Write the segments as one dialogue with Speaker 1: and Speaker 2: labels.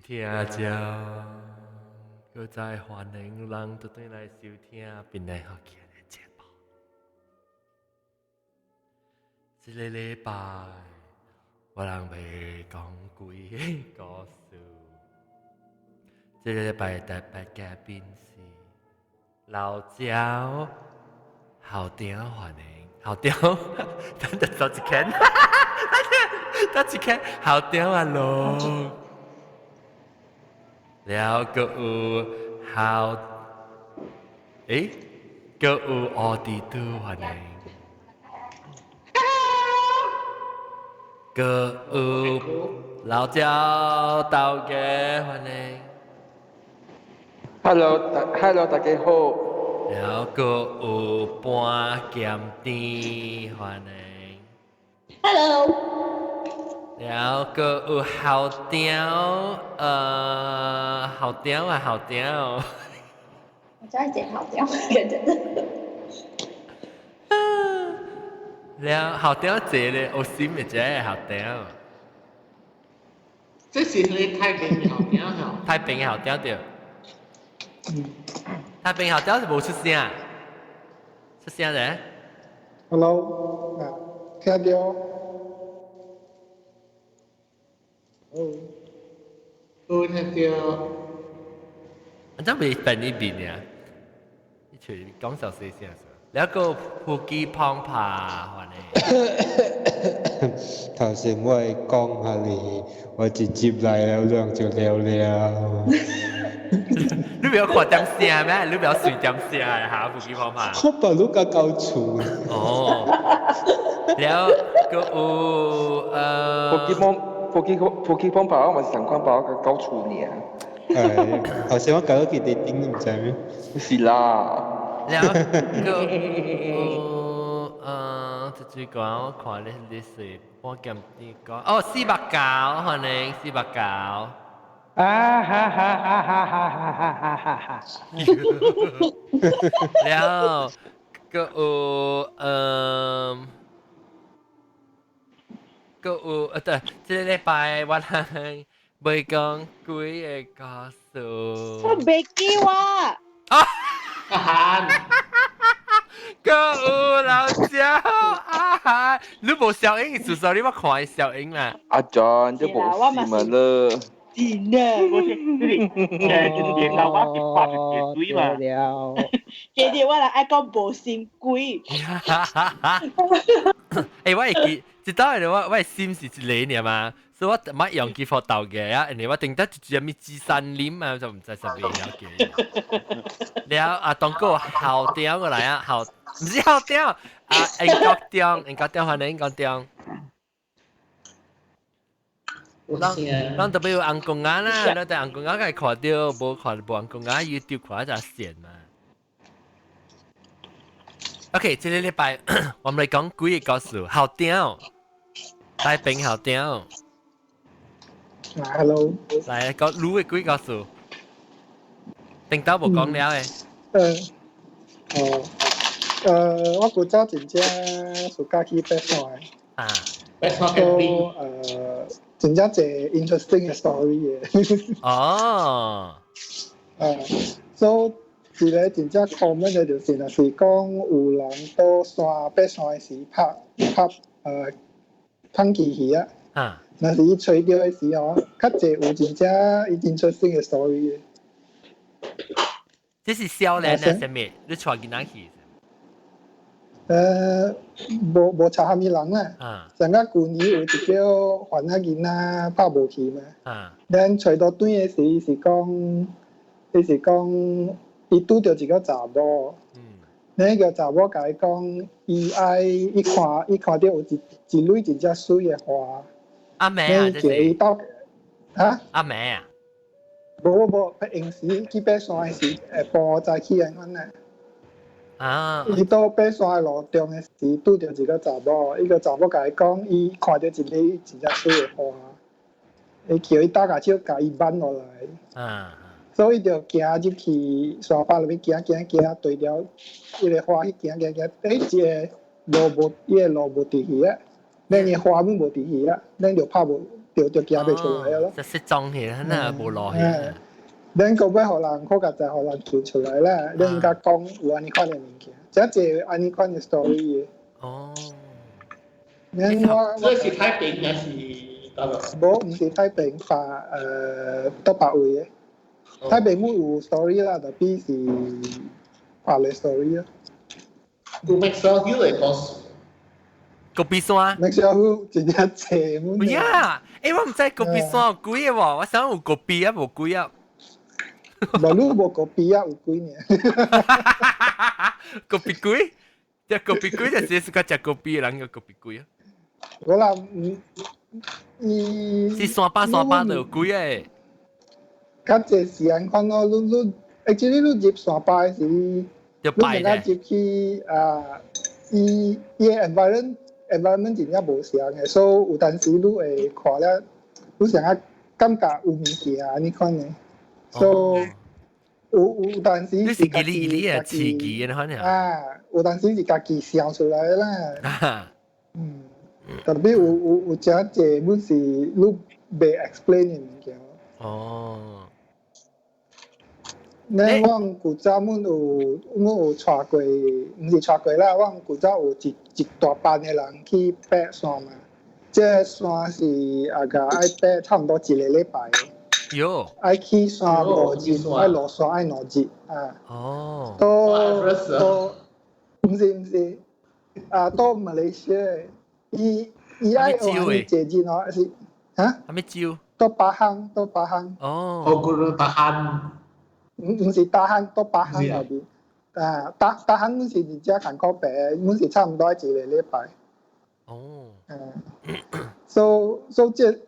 Speaker 1: 聽眾，閣再歡迎人倒轉來收聽邊個好聽的節目。這個禮拜我人欲講幾個故事。這個禮拜的特別嘉賓是老焦，校長歡迎校長，等陣走一間，等一間校長阿龍。了閣有校，欸，閣有奧迪都歡迎，閣有老焦豆家歡迎。
Speaker 2: Hello，Hello，大家好。
Speaker 1: 了閣有半鹹甜歡迎。
Speaker 3: Hello。
Speaker 1: 了閣有校長，校長啊，校長。
Speaker 3: 我真係一個校長，認真。
Speaker 1: 了校長坐咧，有心的這個校長。
Speaker 4: 這是你太平校長吼？
Speaker 1: 太平校長對。太平校長是無出聲，出聲咧。
Speaker 5: Hello，啊，聽到。哦，
Speaker 4: 有聽到。
Speaker 1: 啊，怎袂變你面呀？你隨講小細聲。了閣普吉胖帕歡迎。
Speaker 6: 頭先我會講下你，我直接來了兩就了了。
Speaker 1: 你不要看點聲咩？你不要隨點聲嚇，普吉胖帕。
Speaker 6: 我把你甲搞厝。
Speaker 1: 哦。了閣有
Speaker 2: 普吉胖普吉普吉胖帕，我嘛是同款把我甲搞厝爾。
Speaker 6: 係，頭先我搞到佢哋頂，你毋知咩？
Speaker 2: 是啦。
Speaker 1: 了閣有這最講我看你你是半鹹甜講，哦，489，歡迎四百九。
Speaker 7: 啊哈哈哈哈哈哈哈哈哈！
Speaker 1: 了閣有閣有對，這個禮拜我人袂講幾個故事。
Speaker 3: 我袂記我。
Speaker 1: 啊！
Speaker 4: 阿涵，
Speaker 1: 閣有老焦阿涵，你無小英，事實你捌看小英啦。
Speaker 2: 阿 John，這無事嘛了。
Speaker 7: 真的，
Speaker 8: 我是就是就是老闆是發一個水嘛。
Speaker 3: 記得我來愛講無心鬼。
Speaker 1: 欸，我會記，一道來我的心是一個爾嘛，所以我捌用記佛豆嘅啊，因為我頂得一隻物芝山林啊，就毋知啥物了解。了啊，當個校長過來啊，校，毋是校長，啊，英國長，英國長歡迎英國長。咱咱特別有紅公仔啦，咱佇紅公仔會看著，無看無紅公仔 YouTube 看就線嘛。OK，這個禮拜我們來講幾個故事，校長，大平校長。
Speaker 5: Hello。
Speaker 1: 來講你的幾個故事，頂到無講了的。
Speaker 5: 哦，我古早真正暑假去爬山。
Speaker 1: 啊。
Speaker 4: 爬山
Speaker 5: so 真正濟 interesting 的 story 的。
Speaker 1: 哦。
Speaker 5: So 一個真正 common 的就是，若是講有人倒山爬山的時拍拍空氣魚啊。若是伊揣著的時候，較濟有真正 interesting 的 story 的。
Speaker 1: 這是少年的啥物？你帶囡仔去？
Speaker 5: 無無查蝦米人啦。上個舊年有一個番仔囡仔拍無去嘛。咱揣到轉的時是講，伊是講伊拄著一個查某。那個查某共伊講，伊愛伊看伊看著有一一蕊真正媠的花。
Speaker 1: 阿妹啊，這
Speaker 5: 叫伊鬥啊？
Speaker 1: 阿妹啊？
Speaker 5: 無無無，平時去爬山的時，下晡早起來款啊。伊到爬山的路中的時，拄著一個查某，伊個查某共伊講，伊看著一蕊真正媠的花，伊叫伊搭共手共伊挽落來。所以伊就行入去山坡內面行行行，對著彼個花去行行行，欸，一個路無，伊個路無佇去啊，咱個花攏無佇去啊，咱就拍無，就行袂出來咯。
Speaker 1: 就失蹤去，那無路去。
Speaker 5: 恁個尾予人好佳哉予人救出來啦，恁應該講有按呢款的物件，這一個按呢款的 story 的。
Speaker 1: 哦。
Speaker 5: 恁我
Speaker 4: 這是太平還是佗落？
Speaker 5: 無，毋是太平，發佗別位的。太平冇有 story 啦，tapi 是別個 story 咯。
Speaker 4: 有 Maxwell Hill 的故事。
Speaker 1: 戈壁山。
Speaker 5: Maxwell Hill 真正濟。
Speaker 1: 唔呀，我毋知戈壁山有鬼的喎，我想有戈壁啊，無鬼啊。
Speaker 5: 無你無戈壁啊，有鬼呢？
Speaker 1: 戈壁鬼，隻戈壁鬼就是個食戈壁的人叫戈壁鬼啊。
Speaker 5: 我啦，毋，伊
Speaker 1: 是山巴山巴就有鬼的。
Speaker 5: 較濟是按款咯，你你，actually 你入山巴的時，你
Speaker 1: 就
Speaker 5: 會入去啊，伊伊的 environment 真正無相的，所以有當時你會看了，你成日感覺有物件按呢款的，所以有當時
Speaker 1: 你是記哩哩啊，刺激的款
Speaker 5: 啊，有當時是家己想出來啦。嗯，特別有真濟本是你袂 explain 的物件。
Speaker 1: 哦。
Speaker 5: 咧，我古早阮有帶過，毋是帶過啦，我古早有一大班的人去爬山嘛。這個山是啊個愛爬差毋多一個禮拜的。
Speaker 1: 喲。
Speaker 5: 愛去山5日，愛落山愛2日啊。
Speaker 1: 哦。
Speaker 5: 都毋是毋是，啊，到馬來西亞，伊伊愛學啥物節日哦，是啊？
Speaker 1: 啥物州？
Speaker 5: 到巴漢，到巴漢。
Speaker 1: 哦。
Speaker 4: 哦，古巴漢。
Speaker 5: 毋是打漢，到巴漢內邊。啊，打漢阮是佇遮艱苦爬，阮是差毋多一個禮拜。
Speaker 1: 哦。
Speaker 5: 嗯。所以這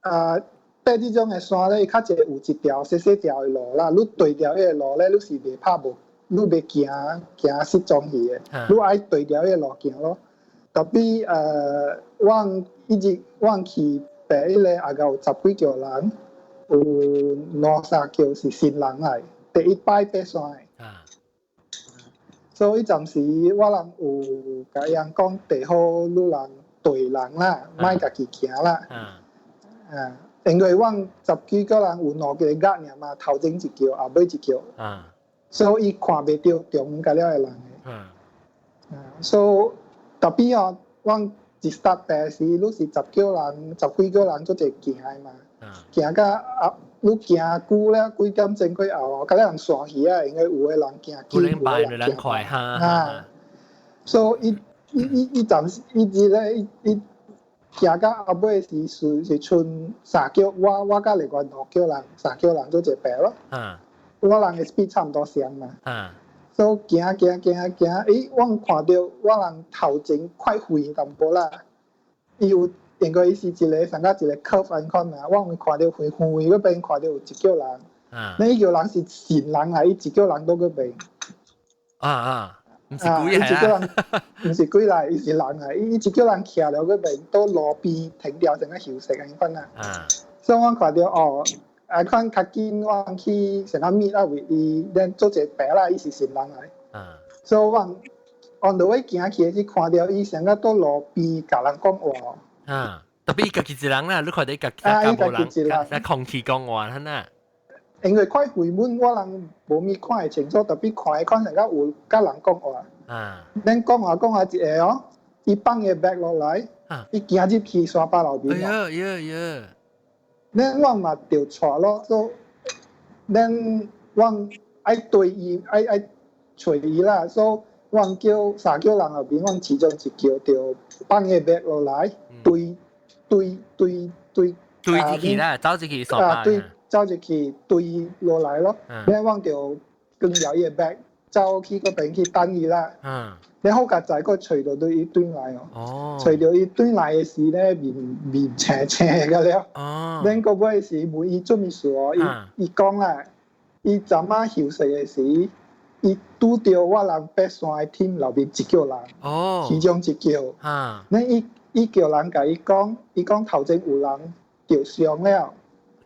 Speaker 5: 啊，爬這種的山咧，伊較濟有一條細細條的路啦。你對著彼個路咧，你是袂怕無，你袂驚驚失蹤去的。你愛對著彼個路行咯。Tapi 我一直我去爬彼個，也有十幾個人。有兩三叫是新人來，第一擺爬山的。
Speaker 1: 啊。
Speaker 5: 所以暫時我人有共伊人講，最好你人對人啦，莫家己行啦。啊。因為阮十幾個人有兩個額爾嘛，頭前一轎，後尾一轎。所以伊看袂著中間了的人的。啊。所以 tapi 哦，阮一 start 爬時，你是十幾人、十幾個人做齊行的嘛。行到啊，你行久了幾點鐘過後，甲了人散去啊，因為有的人行久，有的人行
Speaker 1: 快哈。
Speaker 5: 啊，所以伊伊伊伊暫時伊一咧伊伊行到後尾是賰三轎，我佮另外兩轎人，三轎人做一爬咯。我人的 speed 差毋多相嘛。所以行行行行，欸，我看著我人頭前快遠淡薄啦，伊有。因為伊是一個像甲一個 curve 按款啊，我有看著遠遠彼邊看著有一轎人，那伊轎人是神人來，伊一轎人倒彼邊。
Speaker 1: 啊啊，毋是鬼來
Speaker 5: 啊！毋是鬼來，伊是人來，伊一轎人徛佇彼邊，倒路邊停著，成個休息按款啊。所以我看著哦，按款較緊，我去成個 meet up with 伊，咱做一個爬啦，伊是神人來。所以我 on the way 行去時，看著伊成個倒路邊共人講話。
Speaker 1: 啊，特別伊家己一人啦，你看著伊家己家無人，在空氣講話，哈呐。
Speaker 5: 因為快回門，我人無咪看會清楚，特別看看成個有佮人講話。咱講話講話一下哦，伊放伊 bag 落來，伊行入去山巴內面。
Speaker 1: 哎呀呀呀！
Speaker 5: 咱我嘛著帶咯，所以咱我愛對伊愛愛揣伊啦，所以我叫三叫人後邊，我其中一叫就放伊 bag 落來，對對對對。
Speaker 1: 對入去啦，走入去山巴。
Speaker 5: 對，走入去對落來咯。咱我就跟牢伊 bag 走去嗰邊去等伊啦。你好佳哉閣揣著對伊轉來哦。揣著伊轉來的時咧，面面青青個了。恁個尾時問伊做物事哦，伊伊講啦，伊昨晚休息的時，伊拄著我人爬山的 team 內面一叫人。其中一叫。恁伊伊叫人共伊講，伊講頭前有人著傷了。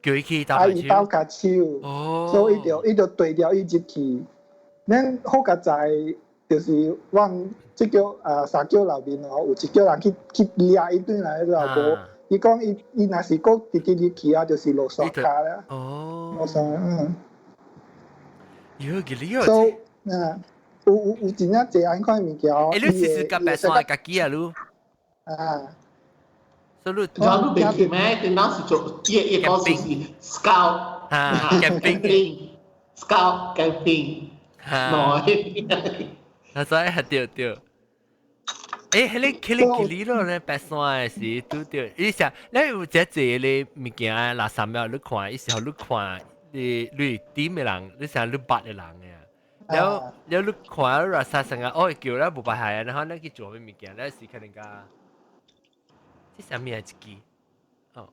Speaker 1: 叫伊去鬥
Speaker 5: 啊，伊鬥跤手。所以伊就伊就對牢伊入去。恁好佳哉，就是阮這叫啊三叫內面哦，有一叫人去去掠伊轉來了無，伊講伊伊若是閣直直入去啊，就是落山跤啦。落山嗯。
Speaker 1: 喲，幾厲害！
Speaker 5: So 啊，有有有真正濟按款物件。
Speaker 1: 欸，你試試佮爬山家己啊，你？
Speaker 5: 啊。
Speaker 1: 所以你
Speaker 4: 我你袂去咩？頂當時做伊伊講是 scout
Speaker 1: 啊，camping
Speaker 4: scout camping，
Speaker 1: 嚇，啊，所以係對對。欸，彼个彼个距離咯咧，爬山的時拄著，伊想你有這濟个物件垃圾了，你看，伊是予你看，你你點的人，你想你捌的人呀。了了你看垃圾成個哦叫了無捌係，然後你去做咩物件，你是可能較，這啥物啊一支？哦。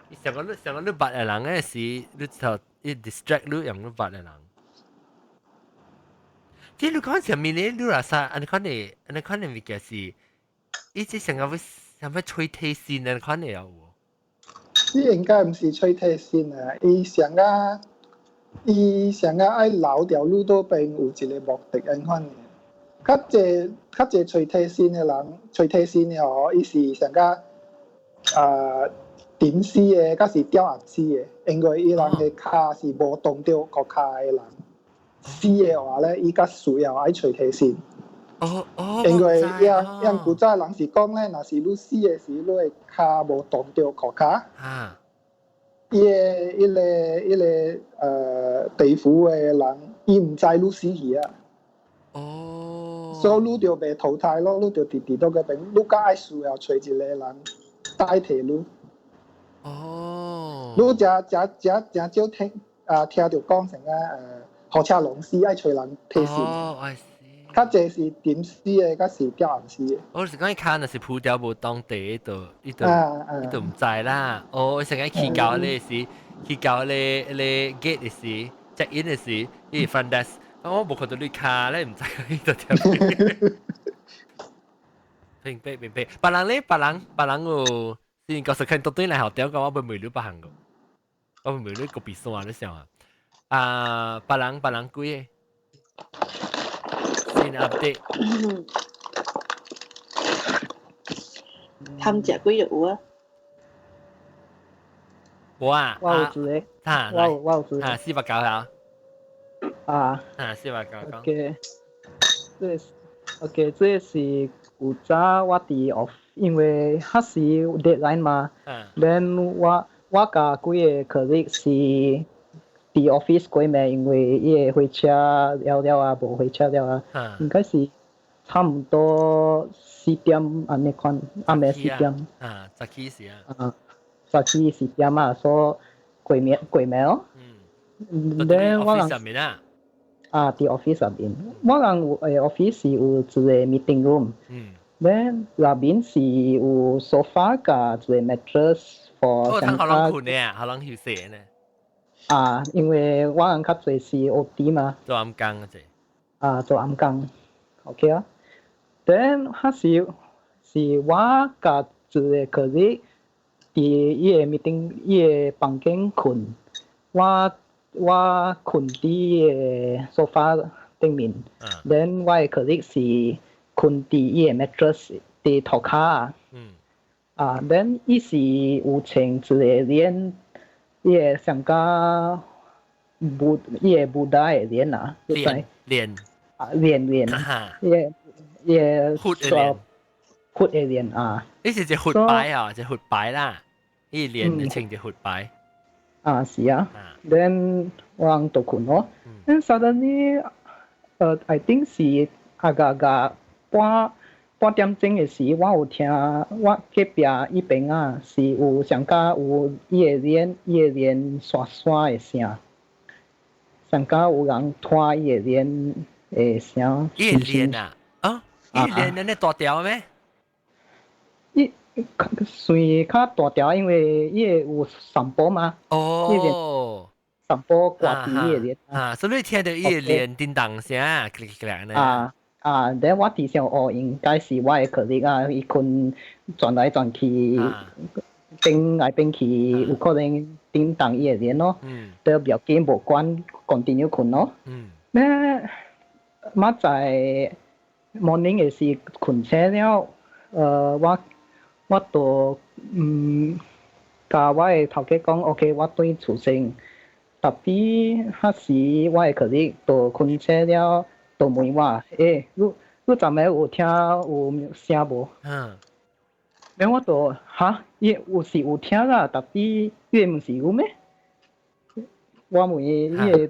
Speaker 1: 伊想講你想講你捌的人的時，你就伊 distract 你用你捌的人。這你講啥物咧？你垃圾，按呢款的，按呢款的物件是，伊這成個欲啥物吹提神按呢款的有無？
Speaker 5: 伊應該毋是吹提神啊，伊上個伊上個愛留掉路倒邊有一個目的按款的。較濟較濟吹提神的人，吹提神的哦，伊是上個啊頂死的，抑是吊頷死的，因為伊人的跤是無動著國跤的人。死的話咧，伊較需要愛揣提神。因為樣樣古早人是講咧，若是你死的時，你的跤無動著褲跤，伊个伊个伊个地府的人，伊毋知你死去啊。所以你就袂淘汰咯，你就直直到嗰邊，你較愛需要揣一個人代替你。你誠誠誠誠少聽啊，聽著講成個火車龍死愛揣人提神。
Speaker 1: 哦，I see。
Speaker 5: 較濟是點死的，較是吊頷死的。
Speaker 1: 我是講伊跤若是鋪掉無當地就伊就伊就毋知啦。哦，我成日去到彼個時，去到彼個彼個 gate 的時，check in 的時，伊 front desk，我無看到你跤咧，毋知伊就跳。明白明白，別人咧，別人別人有，先講實看到對來學屌講，我袂問你別項個，我袂問你個比山你想啊？啊，別人別人幾個？先 update。
Speaker 3: 貪食幾就有啊？
Speaker 1: 無啊，
Speaker 7: 我有一個，我有我有一個，
Speaker 1: 啊，489啊。
Speaker 7: 啊。
Speaker 1: 啊，489講。
Speaker 7: OK，這個 OK，這個是古早我佇 off，因為彼時 deadline 嘛，then 我我佮幾個 colleague 是佇 office 過暝，因為伊個火車了了啊，無火車了啊，應該是差毋多4點按呢款，暗暝4點。
Speaker 1: 啊，早起時啊。
Speaker 7: 啊，早起4點啊，所以過暝過暝哦。
Speaker 1: 嗯。then 我人上面啊。
Speaker 7: 啊，佇 office 上面，我人有office 是有一個 meeting room。Then 內面是有 sofa 佮一個 mattress for。
Speaker 1: 哦，通予人睏的啊，予人休息的呢。
Speaker 7: 啊，因為我人較濟是 OT 嘛。
Speaker 1: 做暗工濟。
Speaker 7: 啊，做暗工，OK 啊。Then 彼時是我佮一個 colleague 佇伊個 meeting 伊個房間睏，我我睏佇伊個 sofa 頂面，then 我個 colleague 是睏佇伊個 mattress 佇塗跤啊。啊，then 伊是有穿一個鏈，伊個上加布，伊個布袋的鏈啊，
Speaker 1: 鏈鏈
Speaker 7: 啊，鏈鏈，伊個伊個
Speaker 1: 佛的鏈，
Speaker 7: 佛的鏈啊。
Speaker 1: 呢是隻佛牌啊，隻佛牌啦，伊鏈穿隻佛牌。
Speaker 7: 啊，是啊。Then 我人就睏咯。Then suddenly，I think 是agak agak 半半點鐘的時，我有聽我隔壁彼邊啊，是有上加有伊的鏈，伊的鏈刷刷的聲，上加有人拖伊的鏈的聲。
Speaker 1: 伊的鏈啊？啊？伊的鏈按呢大條咩？
Speaker 7: 伊算較大條，因為伊會有散步嘛。
Speaker 1: 哦。
Speaker 7: 散步掛佇伊的鏈。
Speaker 1: 啊，所以你聽著伊的鏈叮當聲，咔咔咔呢。
Speaker 7: 啊啊！then 我佇想哦，應該是我的 colleague 啊，伊睏轉來轉去，變來變去，有可能叮當伊的鏈咯。都不要緊，無管，continue 睏咯。咩？馬在 morning 嘅時困醒了，我就共我的頭家講，OK，我轉厝先。tapi 彼時我的 colleague 就困醒了，就問我，你昨暝有聽有聲無？然後我就哈，伊有是有聽啦，tapi 伊毋是有咩？我問伊，伊的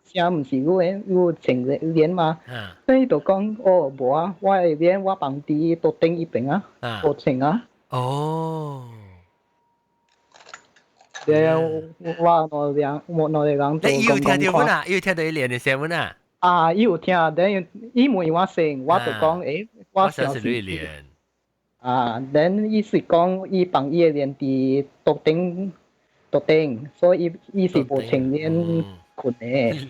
Speaker 7: 聲毋是有的，有穿簾嘛？所以就講，哦，無啊，我的簾我放佇桌頂彼邊啊，無穿啊。然後我兩我兩個人就
Speaker 1: 你有聽到
Speaker 7: 講
Speaker 1: 阮啊？有聽到伊簾的聲阮啊？
Speaker 7: 啊，伊有聽，then 伊問我先，我就講，我
Speaker 1: 想是你簾。
Speaker 7: 啊，then 伊是講伊放伊的簾佇桌頂桌頂，所以伊是無穿簾睏的。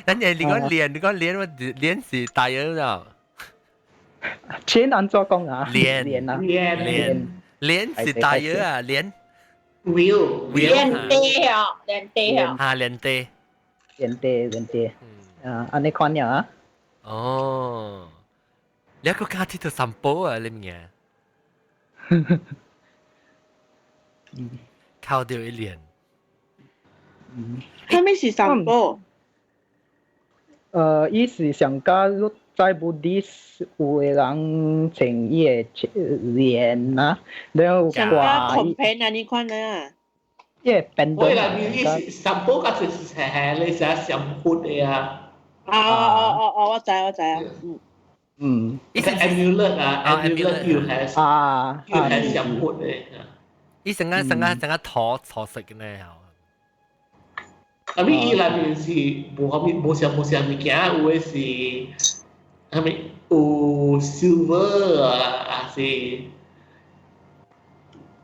Speaker 1: 咱你講簾，你講簾，我簾是大約了。
Speaker 7: 錢按怎講啊？
Speaker 1: 簾
Speaker 7: 簾啊，
Speaker 1: 簾簾是大約啊，簾。
Speaker 4: wheel
Speaker 3: 連地啊，連地啊。
Speaker 1: 哈，連地。
Speaker 7: 連地連地，啊，按呢款爾啊。
Speaker 1: 哦，你個家鐵度散步啊，你物件？靠掉一臉。
Speaker 3: 啥物是散步？
Speaker 7: 伊是上加你知 Buddhist 有的人穿伊的簾啊，然後
Speaker 3: 上加
Speaker 7: 掛
Speaker 3: complain 啊，呢款啊。
Speaker 7: 伊的便
Speaker 4: 我啦，你是散步甲是係你是上闊的啊。
Speaker 3: 啊哦哦哦，我知我知啊，嗯。
Speaker 4: 伊是 amulet 啊，amulet 又係又係上闊的。
Speaker 1: 伊成個成個成個塗塗色嘅呢？
Speaker 4: 啊，咪伊內面是無啥物無啥無啥物件，有的是啥物有 silver 啊，還是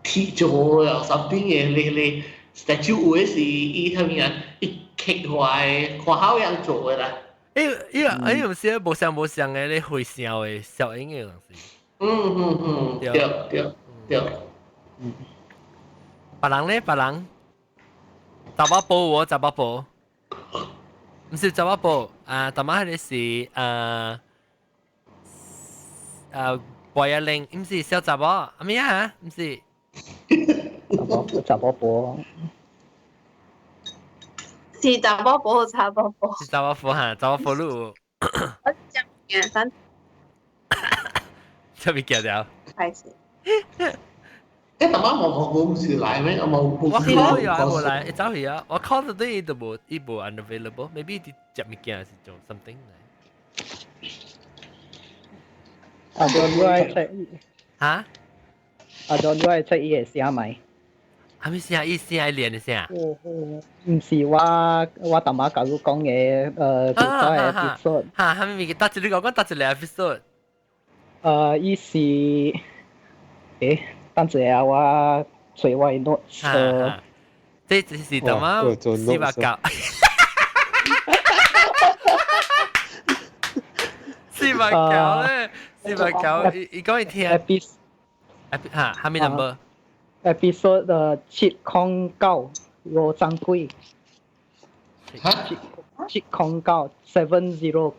Speaker 4: 鐵做啊，something 嘅，你 statue 有的是伊啥物啊，伊刻出來看好樣做的啦。
Speaker 1: 伊毋是無相無相的，你會笑的效應的東西。
Speaker 4: 嗯嗯嗯，對對對。
Speaker 1: 別人咧，別人。查某婆我查某婆，毋是查某婆啊，淡仔彼个是博雅玲，毋是小查某，阿咩啊？毋是。
Speaker 7: 查某婆。
Speaker 9: 是查某婆，查某婆。
Speaker 1: 是查某婆哈，查某婆你有。
Speaker 9: 我食物件，咱。
Speaker 1: 食物件了。
Speaker 9: 開始。
Speaker 4: 淡仔毛毛唔是來咩？我冇。
Speaker 1: 我 call 又無來，伊走去啊！我 call 到對伊都無，伊無 unavailable，maybe 佇食物件是做 something 來。
Speaker 7: 阿 Don 你愛出？
Speaker 1: 哈？
Speaker 7: 阿 Don 你愛出伊的聲未？
Speaker 1: 啥物聲？伊聲伊練的聲？
Speaker 7: 毋是我，我淡仔共你講的，舊早的 episode。
Speaker 1: 哈，啥物物件？搭一你講講搭一個 episode。
Speaker 7: 伊是，等一下我揣我的 notes。
Speaker 1: 這這是淡仔489。489咧，489，伊伊講伊聽。
Speaker 7: episode
Speaker 1: 哈，啥物 number？
Speaker 7: episode 709五張幾。
Speaker 4: 哈？709
Speaker 7: 709。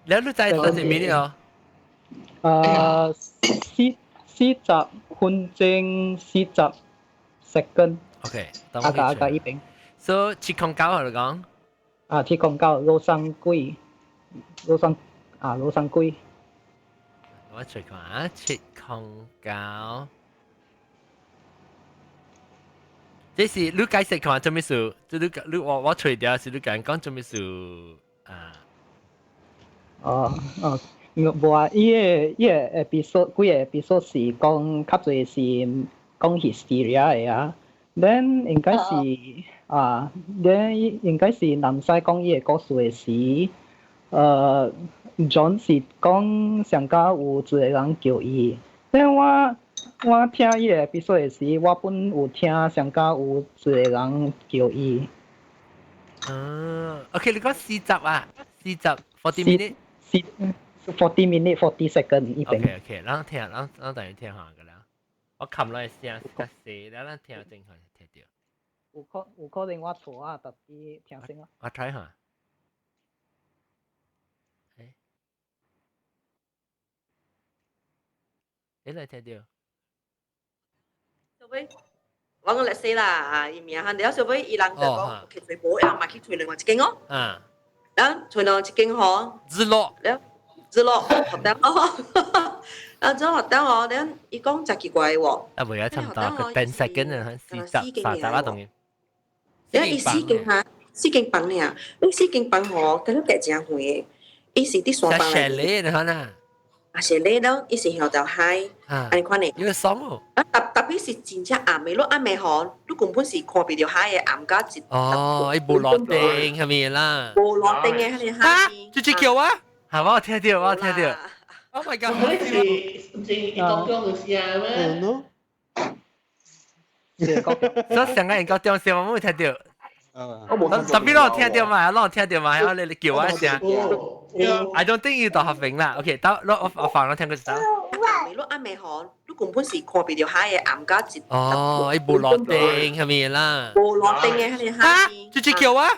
Speaker 1: 你你知多一 minute 哦？40
Speaker 7: 分鐘40 second。
Speaker 1: OK，
Speaker 7: 阿個阿個一邊。
Speaker 1: 所以709係你講？
Speaker 7: 啊，709老三鬼，老三啊老三鬼。
Speaker 1: 我隨看啊，709。這是你解釋看做咩事？這你你我我隨掉是你講講做咩事啊？
Speaker 7: 哦哦。無啊，伊個 episode 幾個 episode 是講較濟是講 hysteria 的啊，then 應該是啊，then 應該是南西講伊個故事的時，John 是講上加有一個人叫伊，then 我聽伊個 episode 的時，我本有聽上加有一個人叫伊。
Speaker 1: 啊，OK，你講四集啊，四集 40 minute。
Speaker 7: 四 40 minute 40 second 一邊。
Speaker 1: OK OK，咱聽，咱咱等於聽下個啦。我冚落去聲較細，咱咱聽正確聽到。
Speaker 7: 有可能我錯啊，特別聽聲啊。
Speaker 1: 我 try 下。你聽到？
Speaker 9: 小尾，我講 let's say 啦，伊名哈，了小尾伊人就講去揣無，伊嘛去揣另外一間哦。然後揣另外一間吼，
Speaker 1: 日落。
Speaker 9: 了日落學得哦，啊，這學得哦，了伊講真奇怪喎。
Speaker 1: 啊，未啊，差唔多，個 10 second 啊，40、30啊，當然。
Speaker 9: 了伊四間哈，四間房爾，你四間房吼，佮你隔真遠，伊是佇山房內。
Speaker 1: 你看啊。
Speaker 9: 啊是咧，了伊是向條海，按呢款的。
Speaker 1: 因為爽哦。
Speaker 9: 啊，特別是真正暗的，你暗的吼，你根本是看袂著海的暗甲一。
Speaker 1: 哦，伊無落燈係咪啦？
Speaker 9: 無落燈的彼个海邊。
Speaker 1: 這隻叫啊？係我聽到，我聽到。Oh my god！
Speaker 4: 是是英國中的聲咩？
Speaker 1: 所以上個英國中聲我冇聽到。特別我聽到嘛，我聽到嘛，你叫我一聲。I don't think 要大學明啦。OK，得我放我聽佢首。
Speaker 9: 暗你暗暝吼，你根本是看袂著海的暗甲一。
Speaker 1: 哦，伊無落燈係咪啦？
Speaker 9: 無落燈的彼个海邊。
Speaker 1: 這隻叫啊？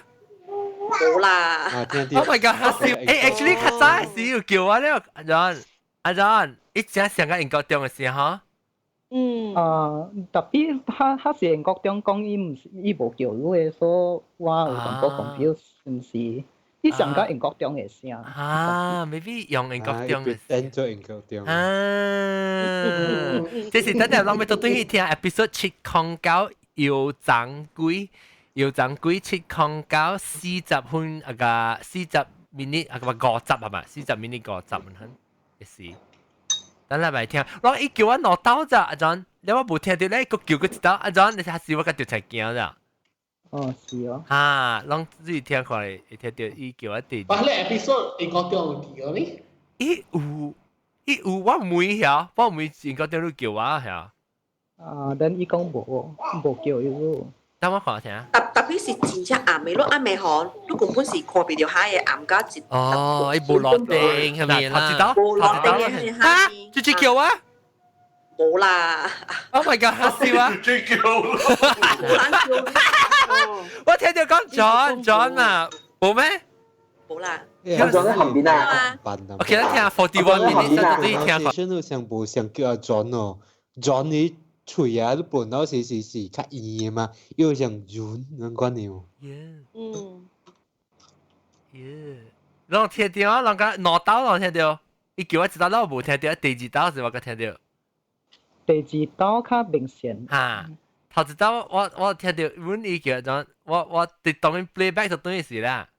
Speaker 9: 無啦。
Speaker 1: Oh my god！嚇死！欸，actually 較早時有叫我了，阿 John，阿 John，伊正上個英國中的時候。
Speaker 3: 嗯。
Speaker 7: 啊，特別他是英國中講，伊毋是伊無叫你的，所以我有淡薄 confuse，毋是。伊上個英國中的聲。
Speaker 1: 啊，maybe 用英國中的
Speaker 6: 聲。做英國中。
Speaker 1: 啊，這是等陣咱欲倒轉去聽 episode 709油髒鬼，油髒鬼70940分啊個40 minute 啊個50係嘛？40 minute 50分，是。等禮拜聽，我伊叫我兩刀咋，阿 John，你我無聽到咧，閣叫閣一刀，阿 John，你下次我閣就才驚咋。
Speaker 7: 哦，是哦。
Speaker 1: 哈，攏注意聽看會聽到伊叫我弟。
Speaker 4: 哇，你 episode 英國中有佇呢？
Speaker 1: 伊有，伊有，我問遐，我問英國中你叫我遐。
Speaker 7: 啊，等伊講無叫伊咯。
Speaker 1: 等我看聽。
Speaker 9: 特別是真正暗的，你暗暝吼，你根本是看袂著海的暗甲一。
Speaker 1: 哦，伊無落燈係咪啦？
Speaker 9: 無落燈的彼个海邊。
Speaker 1: 這隻叫啊？
Speaker 9: 無啦。
Speaker 1: Oh my god！嚇死我！
Speaker 8: 這叫。
Speaker 1: 我聽到講 John John 啊，無咩？
Speaker 9: 無啦。
Speaker 2: 阿 John 喺後邊啊。
Speaker 1: OK，咱聽 41 minutes，你聽。
Speaker 6: 先都上無上叫阿 John 哦，John 你喙啊，你本來是較圓的嘛，又像潤，能關你哦。
Speaker 3: 嗯。
Speaker 1: 耶！攏聽到啊，攏講兩刀攏聽到，伊叫我一刀，我無聽到，第二刀是我閣聽到。
Speaker 7: 第二刀較明顯。
Speaker 1: 哈，頭一刀我聽到，阮伊叫陣，我佇當然 playback 就等於是啦。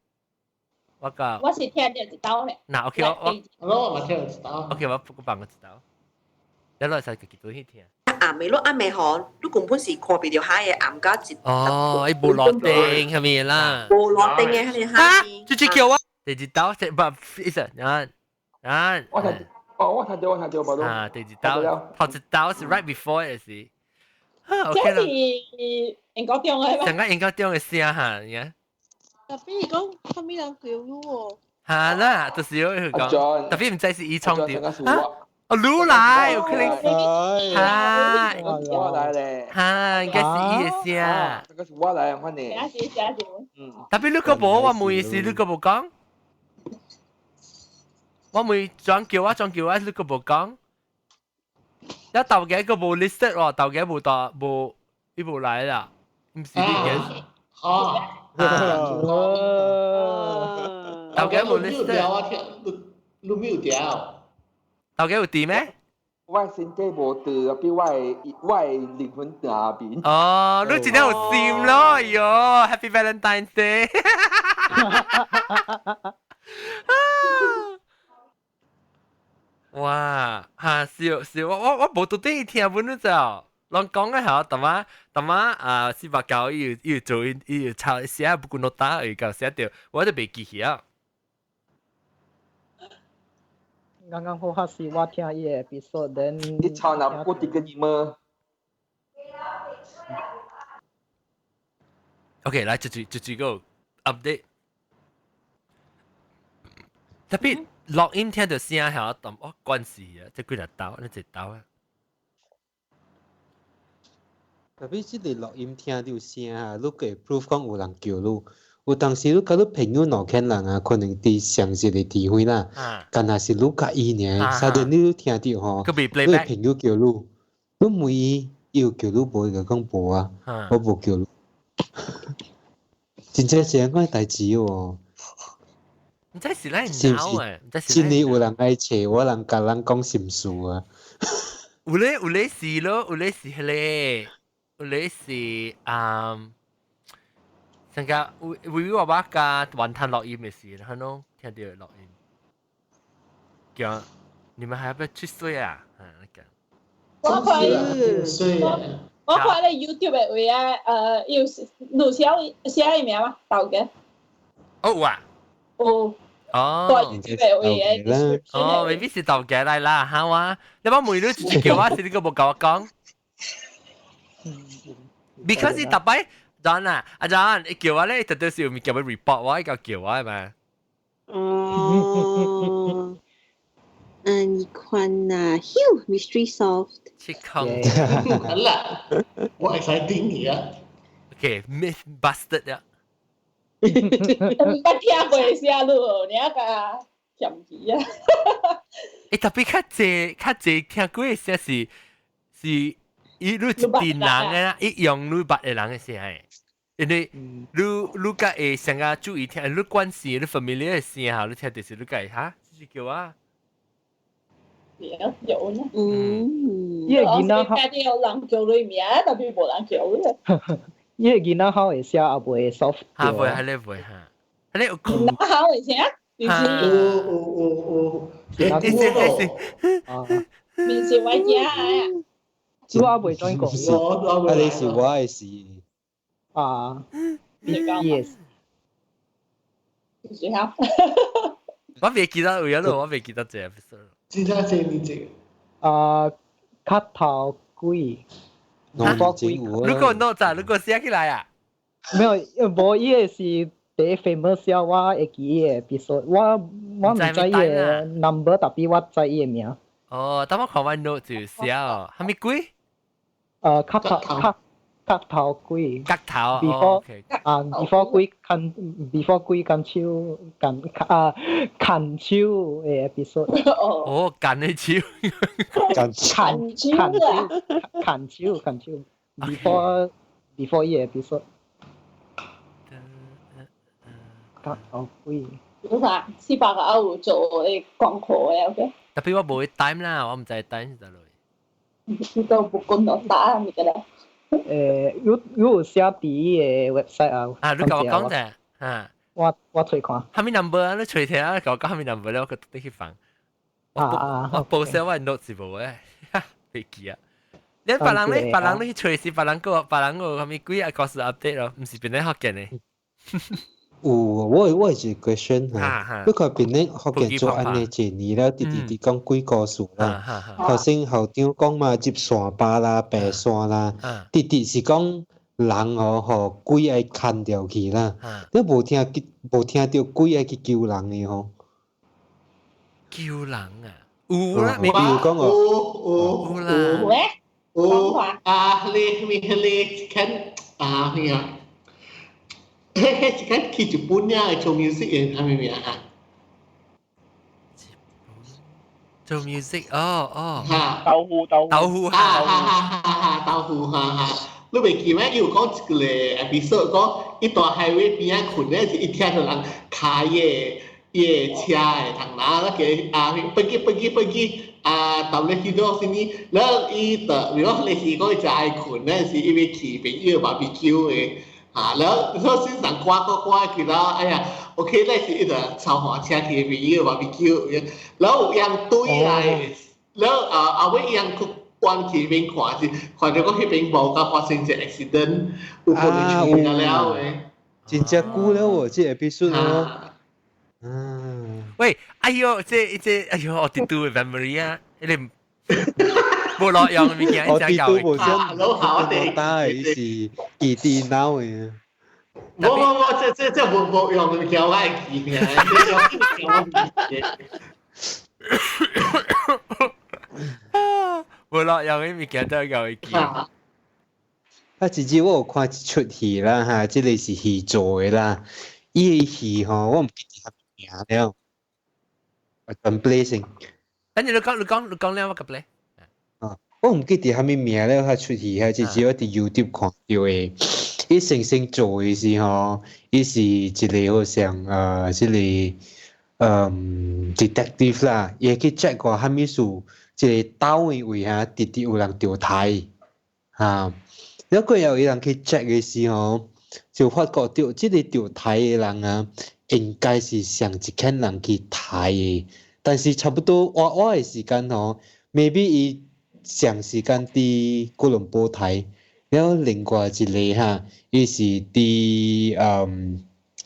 Speaker 1: 我個。
Speaker 3: 我是聽到一刀咧。
Speaker 1: 嗱，OK，我
Speaker 4: 我嘛聽到一刀。
Speaker 1: OK，我放個一刀。你落使家己轉去聽。
Speaker 9: 暗暝，你暗暝吼，你根本是看袂著海的暗甲一。
Speaker 1: 哦，伊無落燈係咪啦？
Speaker 9: 無落燈的彼个海邊。
Speaker 1: 這隻叫我第二刀，不，意思啊啊。
Speaker 2: 我聽，哦，我聽到，我聽到，無
Speaker 1: 啊，第二刀，頭一刀是 right before 的是。
Speaker 3: 這是英國中的。
Speaker 1: 上個英國中的聲哈，你看。
Speaker 3: 特別講，啥物人叫你喎？
Speaker 1: 哈啦，就是我講，特別毋知是伊創掉。哦，你來，有可能哈，
Speaker 2: 我來咧，
Speaker 1: 哈，應該是伊的聲。
Speaker 2: 這個是我來，反正。
Speaker 1: 嗯，特別你閣無，我問是你閣無講。我問轉叫我轉叫我，你閣無講。一頭家閣無 listed 喎，頭家無到無，伊無來啦，毋是你嘅。
Speaker 4: 哦。
Speaker 1: 頭家無 listed。
Speaker 4: 我聽，你沒有調。
Speaker 1: 頭家有佇咩？
Speaker 2: 我身體無佇，比我的靈魂佇那邊。
Speaker 1: 哦，你真正有心咯，哎喲，Happy Valentine's Day！哇，哈，是是，我無拄對聽本你知哦，攏講個吼，淡仔淡仔啊，489伊有做伊有抄寫不過諾打伊甲寫著，我就袂記起啊。
Speaker 7: 剛剛好，是我聽伊的 episode，then
Speaker 2: 你抄那不滴個你麼
Speaker 1: ？OK，來，這個 update。特別錄音聽到聲響，但我關係啊，這幾日刀，你一刀啊。
Speaker 6: 特別這個錄音聽到聲啊，你會 proof 講有人叫你，有當時你佮你朋友鬧牽人啊，可能佇上一個智慧啦，敢若是你佮伊爾，啥陣你聽著吼，你朋友叫你，你問伊，伊有叫你無，伊就講無啊，我無叫你。真正是按款代誌哦。
Speaker 1: 毋知是咱腦誒，
Speaker 6: 真的有人愛揣我，人共人講心事啊。
Speaker 1: 有咧有咧是咯，有咧是彼個，有咧是啊。成個微微我爸甲雲吞錄音的時，佢攏聽著錄音，叫你們還要不要出水啊？啊，那個。
Speaker 3: 我看，我看咧 YouTube 的位啊，有盧小寫伊名嗎？豆嘅。
Speaker 1: 哦有啊。
Speaker 3: 有。
Speaker 1: 哦。
Speaker 3: 對 YouTube 的位的。
Speaker 1: 哦，未必是豆嘅來啦，哈我，你把問你直接叫我，是你個無共我講。Because 伊逐擺。John 啊，阿 John，伊叫我咧，特別是有物件欲 report 我，伊共叫我嘛。
Speaker 10: 哦，按呢款啊，Phew，mystery solved。
Speaker 1: 七空。
Speaker 4: 好啦，我 exciting 而家。
Speaker 1: Okay，myth busted 啊。
Speaker 3: 毋捌聽過寫路，你啊共嫌棄啊。
Speaker 1: 欸，特別較濟較濟聽過的聲是是伊你一陣人的啦，伊用你捌的人的聲的。因為你你較會上較注意聽，你關係你 familiar 的聲哈，你聽就是你較會哈，這是叫我。
Speaker 3: 有有呢。
Speaker 10: 嗯。
Speaker 7: 伊個囡仔
Speaker 3: 家己有人叫你名，特別無人叫你。
Speaker 7: 伊個囡仔口會寫，也袂 soft。
Speaker 1: 哈袂，係咧袂哈，係咧有。
Speaker 3: 囡仔口會寫，
Speaker 4: 有有有有。
Speaker 1: 你是你是。
Speaker 7: 啊。
Speaker 3: 面是我囝的。
Speaker 7: 我也袂轉過。
Speaker 6: 啊，你是我的是。
Speaker 7: 啊。Yes。
Speaker 3: 最後。
Speaker 1: 我袂記得有咯，我袂記得這個 episode。
Speaker 4: 真正這呢這
Speaker 7: 個。啊，磕頭鬼。
Speaker 1: 如果 note 咋？如果寫起來啊？
Speaker 7: 沒有，無伊個是第一 famous 我會記伊個 episode，我毋知伊個 number，特別我知伊個名。
Speaker 1: 哦，等我看我 note 就寫哦，啥物鬼？
Speaker 7: 磕頭磕磕頭鬼。
Speaker 1: 磕頭。
Speaker 7: Before 啊，before 鬼牽 before 鬼牽手牽啊牽手的 episode。
Speaker 1: 哦，牽的手。
Speaker 6: 牽
Speaker 7: 牽牽手牽手牽手，before 伊個 episode。磕頭鬼。
Speaker 3: 有啥？四百個有做的功課的，OK。
Speaker 1: 特別我無 time 啦，我毋知 time 是佗落。
Speaker 3: 你都不管落打物個啦。
Speaker 7: 有有寫佇伊個 website 啊。
Speaker 1: 啊，你共我講者，啊。
Speaker 7: 我揣看。
Speaker 1: 啥物 number 啊？你揣聽啊？共我講啥物 number 咧？我閣特去放。
Speaker 7: 啊啊！
Speaker 1: 我報寫我 note 是無誒，袂記啊。你別人咧，別人你去揣是別人個，別人個啥物鬼啊？故事 update 咯，毋是變咧福建的。
Speaker 6: 有，我有一個 question 哈，你看變咧福建做按呢一年了，直直直講鬼故事啦。頭先校長講嘛，入山巴啦、白山啦，直直是講人吼，予鬼愛牽著去啦。你無聽無聽著鬼愛去救人的吼？
Speaker 1: 救人啊？有啦，
Speaker 6: 比如講哦，
Speaker 4: 有
Speaker 1: 有啦，
Speaker 3: 有咧，
Speaker 4: 有啊，你你看啊咩啊？嘿嘿，一間去日本呀，做 music 嘅，係咪名啊？
Speaker 1: 做 music，哦哦，
Speaker 4: 嚇，
Speaker 8: 豆腐豆腐
Speaker 1: 豆腐，
Speaker 4: 哈哈哈哈豆腐哈哈。你袂記咩？伊有講一個 episode，講伊蹛 highway 邊仔睏咧，是伊聽著人開伊伊的車的同拿那個啊，飛機飛機飛機啊，到咧去到啥物，然後伊就，比如講你是講伊食愛睏咧，是因為去朋友 barbecue 的。啊，然後說身上刮刮刮去了，哎呀，OK，那是一個超滑車去朋友 barbecue，然後有人對來，然後啊啊尾伊人去關去邊看是，看著講彼邊無甲發生一個 accident，有可能出了了的。
Speaker 6: 真正久了喎，這個 episode 哦。嗯。
Speaker 1: 喂，哎喲，這這，哎喲，我啲都 memory 啊，你無路用的物件，
Speaker 6: 我啲都無
Speaker 4: 想，
Speaker 6: 打的是記電腦的。
Speaker 4: 無無無，這這這無無用的物件我會記嘅，這用物件我唔記。
Speaker 1: 無路用的物件都會記。
Speaker 6: 啊，其實我有看一齣戲啦，哈，這個是戲做的啦。伊个戲吼，我毋記得名了，我轉 play 先。
Speaker 1: 等陣你講，你講，你講了我個 play。
Speaker 6: 啊，我毋記得啥物名了，佢出戲，係只我佇 YouTube 看著的。伊先先做的時吼，伊是一個好像這個detective 啦，伊會去 check 過啥物事，這個島的位哈，直直有人著刣，哈。了過後，伊人去 check 的時候，就發覺著這個著刣的人啊，應該是上一間人去刣的，但是差不多活活的時間吼，maybe 伊上時間佇哥倫布刣，了另外一個哈，伊是佇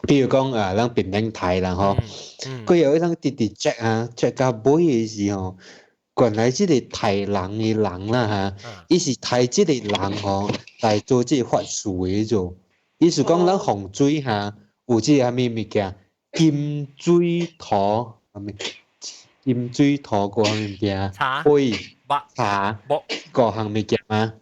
Speaker 6: 比如講啊，咱檳城刣啦吼，過後伊人直直 check 啊，check 到尾的時候，原來這個刣人的人啦哈，伊是刣這個人吼來做這個法事的做，意思講咱風水哈有這個啥物物件，金水土，啥物金水土嗰項物件，火、茶五項物件嘛。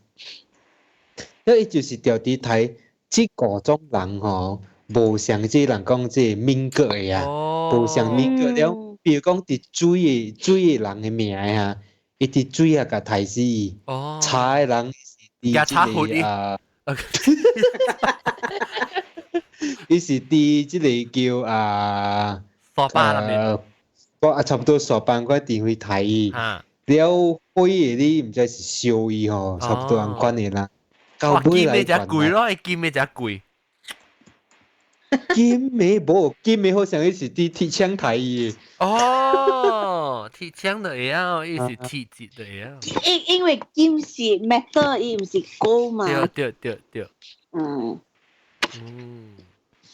Speaker 6: 了伊就是著佇刣這五種人吼，無像這人講這民國的啊，無像民國了。比如講，佇水的水的人的名啊，伊佇水啊共刣死伊。茶的人是佇這個啊，伊是佇這個叫啊，
Speaker 1: 沙巴那邊。
Speaker 6: 我啊差不多沙班個電去刣伊。了火的你毋知是燒伊吼，差不多按款的啦。
Speaker 1: 到尾來金的才貴咯，金的才貴。
Speaker 6: 金的無，金的好像伊是佇鐵槍刣伊的。
Speaker 1: 哦，鐵槍就會曉，伊是鐵質就會曉。
Speaker 10: 因為金是 metal，伊毋是 gold 嘛。
Speaker 1: 對對對對。嗯。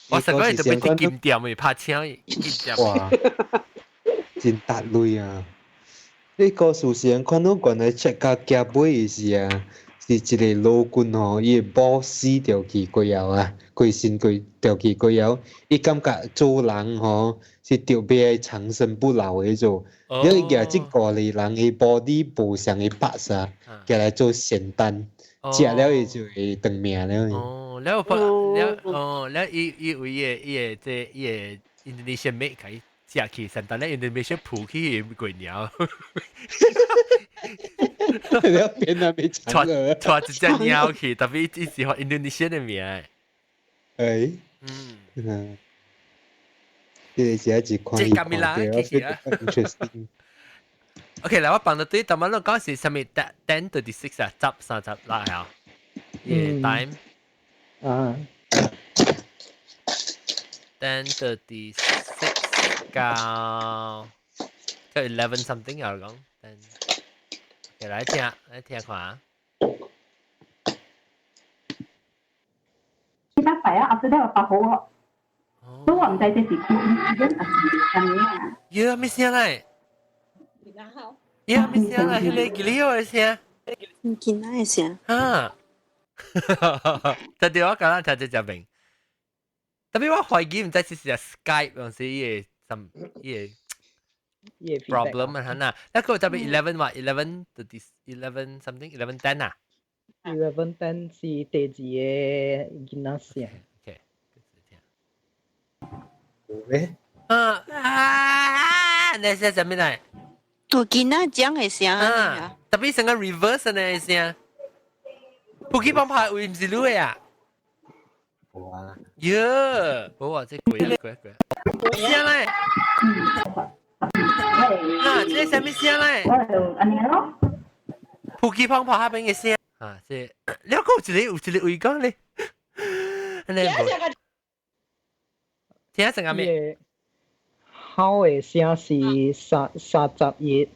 Speaker 1: 我上個月特別去金店的拍槍金店。
Speaker 6: 哇！真達累啊！你故事是看到原來 check 到結尾的時啊，是一個老君吼，伊的某死掉去過後啊，過身過掉去過後，伊感覺做人吼是特別長生不老的做，你舉這五個人的 body 無相的 parts 啊，舉來做仙丹，食了伊就會長命了。
Speaker 1: 哦，了了哦，了伊伊為伊個這伊個 Indonesian mate 開食去，仙丹咧 Indonesian 抱去過鳥。
Speaker 6: 你變啊，變
Speaker 1: 帶帶一隻鳥去，特別伊是學印度尼西亞的名。
Speaker 6: 哎，這個是一款
Speaker 1: 這咁啦，interesting。 OK，來我幫到對，頭先你講是啥物？10:36啊，10:36啊。Yeah, time。
Speaker 7: 啊。
Speaker 1: 10:36 到到 11 something 啊，講。OK，來聽，來聽看啊。
Speaker 11: 其他擺啊，後頭我包好哦。所以我毋知這是 coincidence 還是啥物啊。
Speaker 1: 呀，咩聲來？呀，咩聲來？迄個吉利的聲。
Speaker 10: 囡仔的聲。
Speaker 1: 啊！特別我剛剛聽這隻名，特別我懷疑毋知是是 Skype 還是伊個什伊個 problem 啊？嗱，那個特別 11 話 11 30 11 something 11:10 啊。
Speaker 7: 11:10 是第二個囡仔聲。
Speaker 1: OK，
Speaker 6: 有咩？
Speaker 1: 啊啊！你聲啥物來？
Speaker 10: 我囡仔講的聲
Speaker 1: 啊，特別成個 reverse 呢聲。普吉幫拍會毋是你的啊？
Speaker 6: 無啊。
Speaker 1: 喲，無啊，這鬼啊鬼鬼。聲咧？啊，這啥物聲咧？
Speaker 11: 我就按呢咯。
Speaker 1: 普吉幫拍那邊的聲啊，這了個有一個有一個位講咧。你聽成個咩？
Speaker 7: 好的聲是3149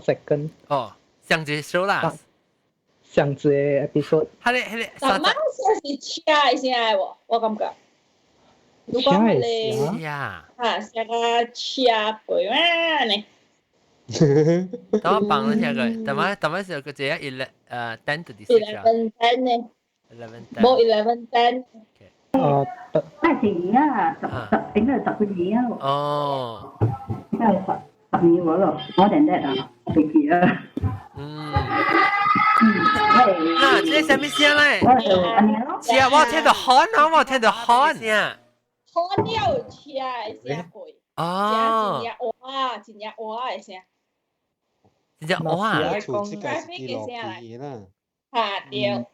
Speaker 7: second。
Speaker 1: 哦，上一首啦。
Speaker 7: 上一個 episode。
Speaker 1: 係咧係咧。
Speaker 3: 但係聲是車的聲的無？我感覺。如果
Speaker 7: 係
Speaker 1: 個
Speaker 3: 啊，聲個車過啊呢。
Speaker 1: 等我放咗聽佢，等我等我時候佢這 eleven 10:36 啊。
Speaker 3: 11:10 呢。
Speaker 1: 11:10。
Speaker 3: 無 11:10。
Speaker 7: 哦，
Speaker 11: 那是年啊，十十應該係十幾年啊。
Speaker 1: 哦。
Speaker 11: 應該係十年嗰度，我定得啊，未記啊。
Speaker 1: 啊，這啥物聲咧？是啊，我聽到喊啊，我聽到喊聲。
Speaker 3: 喊了車的聲過。哦。真正哇，真正哇的聲。
Speaker 1: 真正哇。
Speaker 6: 厝這個是路邊啦。
Speaker 3: 嚇對。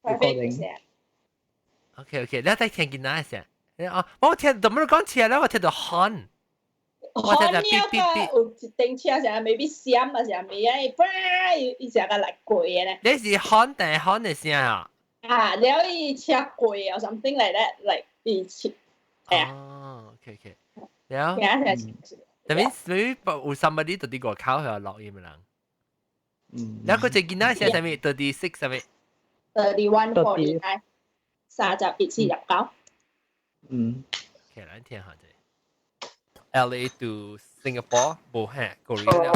Speaker 3: traffic 的聲。
Speaker 1: OK OK，你再聽見哪聲？哦，我聽怎麼講車咧？我聽到喊。
Speaker 3: 我聽到嗶嗶嗶。有一頂車聲，maybe 閃啊啥物啊，伊伊成個來過的咧。
Speaker 1: 你是喊定喊的聲啊？
Speaker 3: 啊，了伊車過啊，something like that，like 伊車。
Speaker 1: 哦，OK OK，了。但係 maybe 有 somebody 到佇外口係錄音人。嗯。了個隻囡仔聲啥物？36啥物
Speaker 3: ？31:49，31:49。
Speaker 7: 嗯。
Speaker 1: OK，來聽下這。LA to Singapore，無嚇，Korea 了。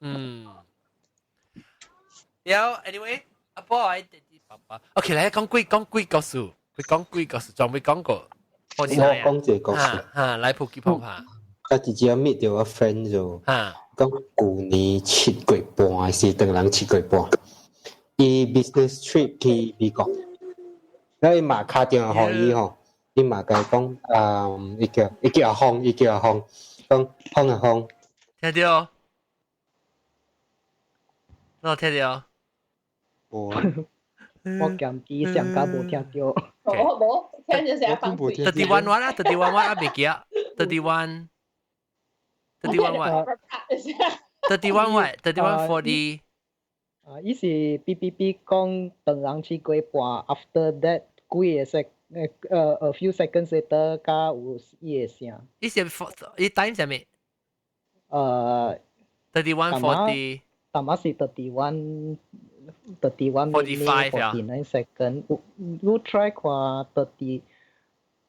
Speaker 1: 嗯。了，anyway，阿波愛弟弟爸爸。OK，來講幾講幾個數，佢講幾個數，仲未講過。
Speaker 6: 我講這個故事。
Speaker 1: 哈，來普及泡泡。
Speaker 6: 我直接 meet 到個 friend 就，講舊年7月半是當人7月半，伊 business trip 去美國，แล้ว伊嘛敲電話予伊吼，伊嘛共伊講，啊，伊叫阿峰，伊叫阿峰，講峰阿峰，
Speaker 1: 聽到？我聽到。
Speaker 6: 無。
Speaker 7: 我嫌機上架無聽到。
Speaker 3: 無無，聽著聲放屁。
Speaker 1: 31 what 啊？31 what 啊？袂記啊？ 31 31 what？ 31 what？ 31:40。
Speaker 7: 啊，伊是 B B B 講當人7月半，after that 幾個 sec a few seconds later 加有伊的聲。
Speaker 1: 伊是伊 time 啥物？31:40。
Speaker 7: 淡仔是 31 31
Speaker 1: 45
Speaker 7: 49 second。你 try 看 thirty，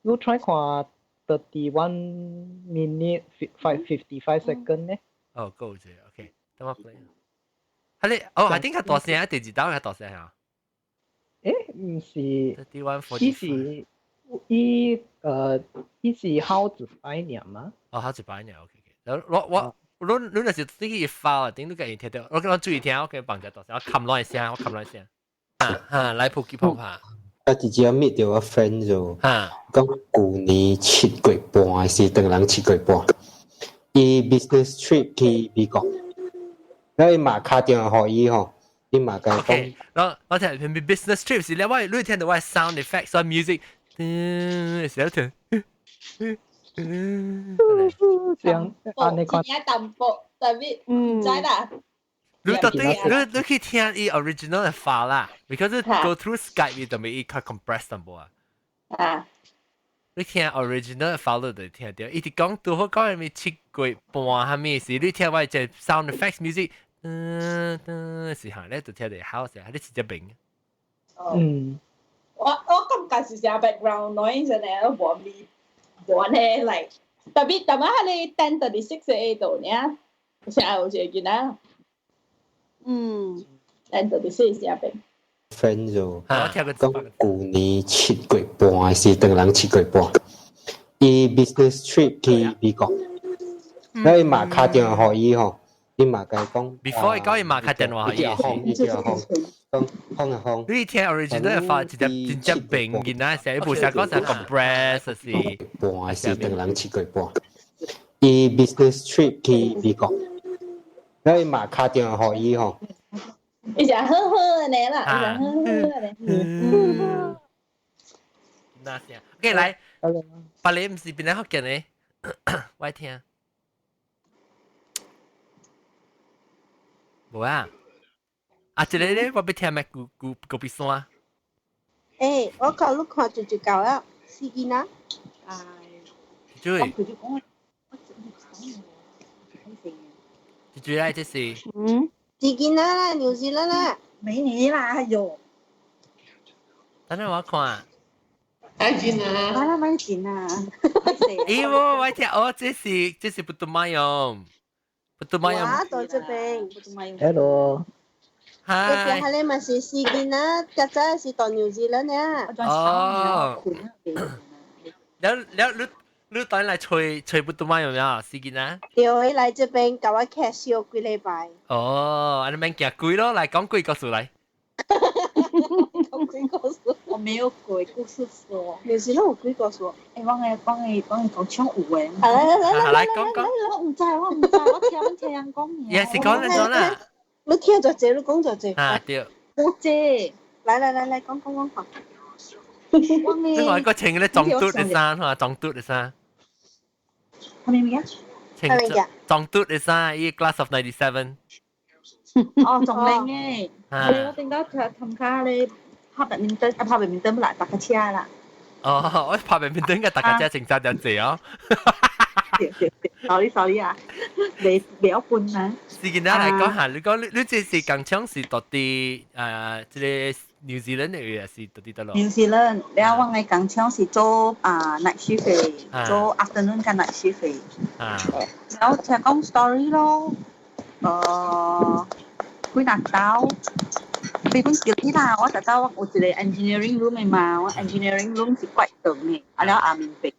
Speaker 7: 你 try 看 31 minute 5:55 second 呢？
Speaker 1: 哦，夠啫，OK，等我 play。係你，哦，係點解大聲啊？第二道較大聲啊？
Speaker 7: 毋是，
Speaker 1: 31:40。
Speaker 7: 伊是好一擺爾嘛？
Speaker 1: 哦，好一擺爾，OK OK。我你若是你去發，頂你家己聽到，我叫我注意聽，我叫放只大聲，我冚落聲，我冚落聲。哈哈，來普及泡泡。
Speaker 6: 我直接 meet 到個 friend 就，講舊年7月半是當人7月半，伊 business trip 去美國，แล้ว伊嘛敲電話予伊吼，伊嘛共伊講。
Speaker 1: 我聽 business trip 是咧，我你聽到我 sound effects 所以 music，嗯，是咧聽。
Speaker 7: 這樣按呢款。
Speaker 3: 真淡薄，特別毋知啦。
Speaker 1: 你到底你去聽伊 original 的 file 啦，because go through Skype 伊就咪伊較 compress 淡薄啊。
Speaker 3: 啊。
Speaker 1: 你聽 original 的 file 就聽到，伊直講拄好講係咪7月半係咪是？你聽我隻 sound effects music，嗯嗯，是嚇，你就聽到好聲，你直接明。
Speaker 7: 嗯。
Speaker 3: 我感覺是啥 background noise 呢，都無咪無呢，like 特別特別係你 10:36 的度呢，成有一個囡仔。
Speaker 10: 嗯，
Speaker 3: 10:36聲變。
Speaker 6: friend 就講舊年7月半是當人7月半，伊 business trip 去美國，แล้ว伊嘛敲電話予伊吼，伊嘛共伊講。
Speaker 1: before 伊講伊嘛敲電話予伊。
Speaker 6: 伊叫阿峰，伊叫阿峰，講峰阿峰。
Speaker 1: 你聽 original 發直接直接平囡仔聲，伊無啥講啥 compress 是。
Speaker 6: 半是當人7月半，伊 business trip 去美國，แล้ว伊嘛敲電話予伊吼。
Speaker 3: 伊就呵呵呢啦，伊就呵呵呢。
Speaker 1: 嗯。那聲，OK 來，別你毋是邊個福建的？我聽。無啊？啊，這個咧，我欲聽咩？古古高比山。
Speaker 10: 欸，我看你看就夠了，死囡仔。
Speaker 9: 哎。
Speaker 1: 注意。注意來，這是。
Speaker 10: 嗯。死囡仔啦，紐西蘭啦，
Speaker 12: 美女啦，哎呦！
Speaker 1: 等陣我看。
Speaker 4: 愛錢啊！
Speaker 12: 我啦買錢啊！
Speaker 1: 咦，我聽，哦，這是不都馬用，不都馬用。
Speaker 10: 我到這邊。
Speaker 7: Hello。
Speaker 10: 這邊係你咪是死囡仔，較早是到紐西蘭啊。
Speaker 1: 哦。了了，你你等來吹吹不到嗎？有沒有？時間啊？
Speaker 10: 對，伊來這邊共我客笑幾禮拜。
Speaker 1: 哦，按呢免驚鬼咯，來講鬼故事來。
Speaker 3: 講鬼故事，我沒有鬼故事說。
Speaker 10: 你是攏有鬼故事？
Speaker 12: 欸，我的講唱有的。
Speaker 10: 來來來
Speaker 1: 來講講。
Speaker 12: 我毋知，我毋知，我聽阮聽人講爾。
Speaker 1: 也是講恁怎啦？
Speaker 10: 你聽就濟，你講就濟。
Speaker 1: 啊對。
Speaker 12: 無濟。
Speaker 10: 來來來來，講講講講。
Speaker 1: 你話個穿個裝嘟的衫，嚇裝嘟的衫。
Speaker 12: 啥物物件？
Speaker 1: 穿裝嘟的衫，伊 Class of 97。
Speaker 12: 哦，撞靚嘅。我頂到參加咧拍白面燈，啊拍白面燈不來搭架車啦。
Speaker 1: 哦，我拍白面燈嘅搭架車穿衫就濟哦。
Speaker 12: 對對對，sorry sorry 啊，未未有分啊。
Speaker 1: 時間來講下，你講你你這是工廠是到佇這個 New Zealand 的還是到佇佗落
Speaker 12: ？New Zealand，了我的工廠是做啊 night shift 的，做 afternoon 佮 night shift 的。
Speaker 1: 啊。
Speaker 12: 了聽講 story 咯，幾若晝，比阮叫起啦，我就走有一個 engineering room 的嘛，我 engineering room 是怪長的，啊了後面邊。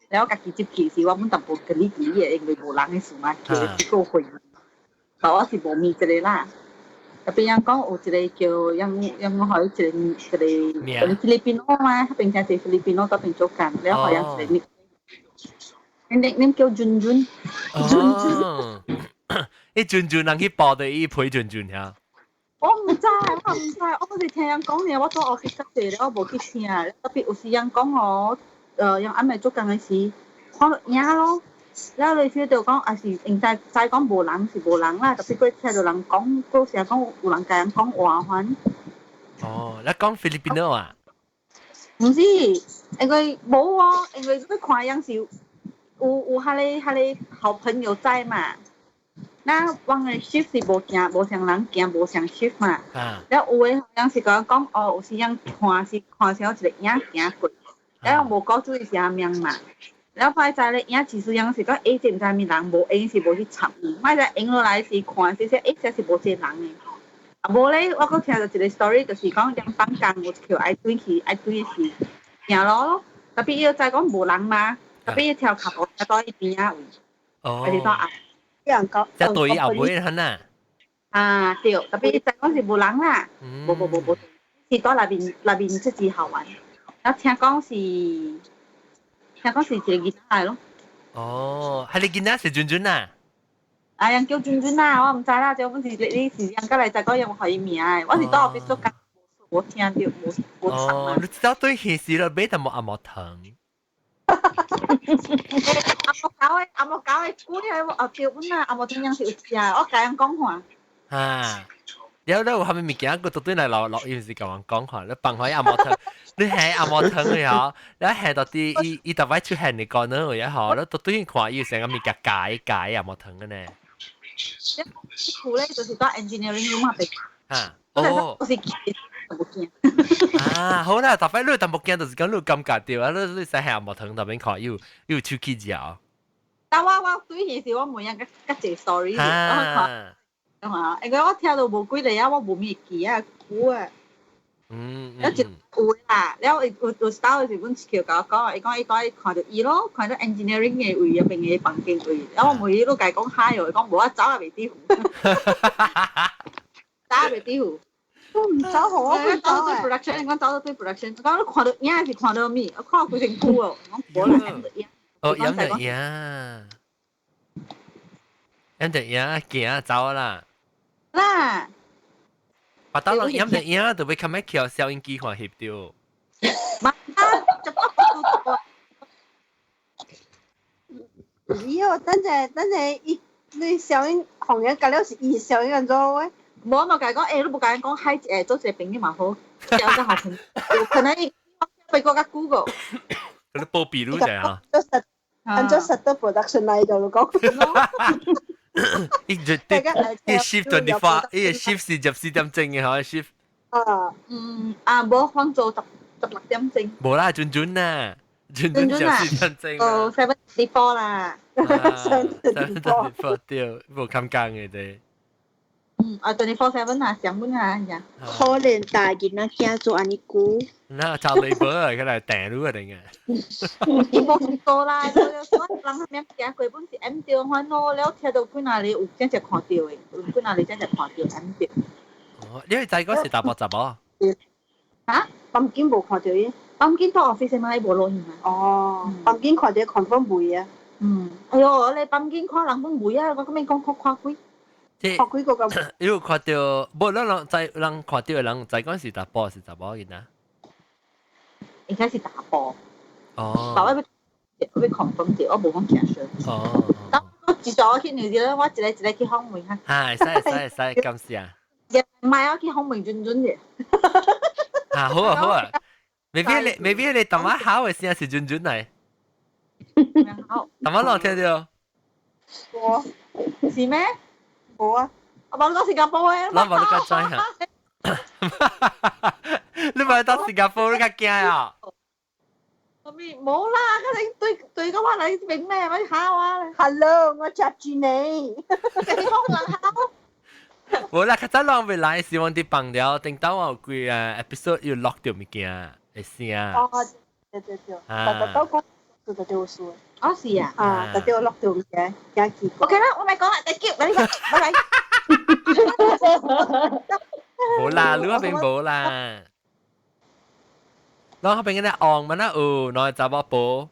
Speaker 12: 了家己入去時，我本淡薄跟你記的，因為無人的事嘛，叫一個會，但我是無物一個啦。特別人講有一個叫人人我予一個一個菲律賓佬嘛，彼邊誠濟菲律賓佬佇彼邊做工，了予人一個你，恁恁叫俊俊，
Speaker 1: 俊俊，伊俊俊人去報的伊陪俊俊遐。
Speaker 12: 我毋知，我毋知，我是聽人講爾，我做 office 濟了，我無去聽。特別有時人講哦，人暗暝做工的時，看著影咯，了你 feel 到講，也是應該知講無人是無人啦，特別閣聽著人講，閣成日講有人共人講話款。
Speaker 1: 哦，你講菲律賓佬啊？
Speaker 12: 毋是，因為無哦，因為你看樣是有有彼个彼个好朋友在嘛。那我的 shift 是無行無相人行無相 shift 嘛。了有的好像是共我講，哦，有時人看是看成一個影行過，了無講注意是啥物嘛。了擺知咧影其實樣是講，欸，這毋知啥物人，無影是無去插伊。擺知影落來是看，這些欸，這是無這個人的。啊，無咧，我閣聽著一個 story，就是講人放工有一條愛轉去，愛轉是行路咯。特別伊知講無人嘛，特別伊跳跤步佇伊邊仔位，
Speaker 1: 哦，
Speaker 12: 還是佇後。
Speaker 10: 人講，
Speaker 1: 這對後尾很啊。
Speaker 12: 啊，對，特別伊知講是無人啦，無無無無，是佇內面內面這支校園。然後聽講是，聽講是一個囡仔來咯。
Speaker 1: 哦，係你囡仔是俊俊啊？
Speaker 12: 啊，人叫俊俊啊，我毋知啦，這本是你你是人過來知講用予伊名的，我是佇後壁做工，無聽著，無無插
Speaker 1: 哦，你知道對戲時了，買淡薄阿毛糖。
Speaker 12: 阿毛狗的，阿毛狗的久了，啊對，阮啊阿毛糖樣是有食，我共人講話。
Speaker 1: 啊，了了有啥物物件，閣倒轉來落落，伊毋是共人講話，你放開阿毛糖，你下阿毛糖的吼，你下到佇伊伊逐擺出現的可能有吼，你倒轉看伊有成個物件解解阿毛糖的呢。
Speaker 12: 這區咧就是佇 engineering room 那邊。
Speaker 1: 啊，哦。
Speaker 12: 我是淡薄驚。
Speaker 1: 啊，好啦，逐擺你淡薄驚，就是講你有感覺著啊，你你使下阿毛糖那邊看，伊有伊有手去嚼。
Speaker 12: 但我我對彼時我問人較較濟 story，我看。嘛，因為我聽到無幾個啊，我無物記啊，久啊。了一有啦，了有有時候是阮橋共我講，伊講伊蹛看著伊咯，看著 engineering 的位彼邊的房間位，了我問伊，你共伊講 hi 哦，伊講無我走也袂佇赴，走也袂佇赴。
Speaker 10: 我毋走予我
Speaker 12: 走到對 production，伊講走到對 production，我講你看著影是看著物？我看規身軀哦，講無啦，飲著影。
Speaker 1: 哦，飲著影，飲著影，行走啦。
Speaker 12: 啦。
Speaker 1: 白刀人飲著影，就欲較欲予收音機看翕著。
Speaker 12: 嘛，就不
Speaker 10: 咦哦，等陣等陣，伊你收音紅人隔了是伊收音按怎喂？
Speaker 12: 無我嘛共伊講，欸，你無共伊講 hi 做一個朋友嘛好，有個好朋友，可能伊飛過較久個。
Speaker 1: 佢都報秘魯者啊。
Speaker 10: 做實，按做實得 production 來就講。
Speaker 1: 伊絕對，伊 shift 24，伊 shift 是14點鐘嘅嗬，shift。
Speaker 10: 啊。
Speaker 12: 嗯，啊，無放做十十六點鐘。
Speaker 1: 無啦，準準啊，準準14點鐘。
Speaker 12: 哦，7:34啦。
Speaker 1: 7:34 對，無冚工嘅對。
Speaker 12: 嗯，啊，24/7啊，上本啊，呀。
Speaker 10: 可憐大囡仔囝做按呢久。
Speaker 1: 那找 labor 啊，佢來訂路啊，定嘅。
Speaker 12: 伊無是多啦，所以人啥物行過本是 M 掉，反咯，了聽到幾若里有真正看到的，有幾若里真正看到 M 掉。
Speaker 1: 哦，你係知嗰是大波雜某？
Speaker 12: 嚇？
Speaker 10: 房間無看到伊，
Speaker 12: 房間到 office 嘛，伊無落去嘛。
Speaker 10: 哦，房間看到 confirm 袂啊。
Speaker 12: 嗯，哎喲，你房間看人攏袂啊，我咁樣講看看鬼。
Speaker 10: 看幾個咁？
Speaker 1: 你有看到，無咱人知人看到的人知講是查埔是查某囡仔？
Speaker 12: 應該是查埔。
Speaker 1: 哦。
Speaker 12: 但我欲欲 confirm 著，我無講誠實。
Speaker 1: 哦。
Speaker 12: 當我自從我去紐西蘭，我一个一个去訪問下。
Speaker 1: 係，使使使，感謝。
Speaker 12: 唔係我去訪問準準嘅。
Speaker 1: 啊，好啊好啊，maybe 你淡仔考的聲是準準來。淡仔落聽著。
Speaker 10: 無。
Speaker 12: 是咩？
Speaker 10: 無啊。
Speaker 12: 我無到新加坡的。
Speaker 1: 咱無你較知嚇。你無到新加坡，你較驚啊？
Speaker 12: 無啦，佢哋對對個我來這邊咩？我嚇我咧。
Speaker 10: Hello，我接住你。
Speaker 12: 你講人嚇。
Speaker 1: 無啦，較早人未來時，我佇放了，頂到我有幾個 episode 要錄著物件會聲。
Speaker 10: 哦，對對對，特特都講做特有事。
Speaker 12: 哦，是啊。
Speaker 10: 啊，特特錄著物件，驚奇怪。
Speaker 12: OK 啦，我咪講啦，thank you，拜拜。
Speaker 1: 無啦，你嗰邊無啦。咱嗰邊嗰啲昂嘛那有，兩個查某婆。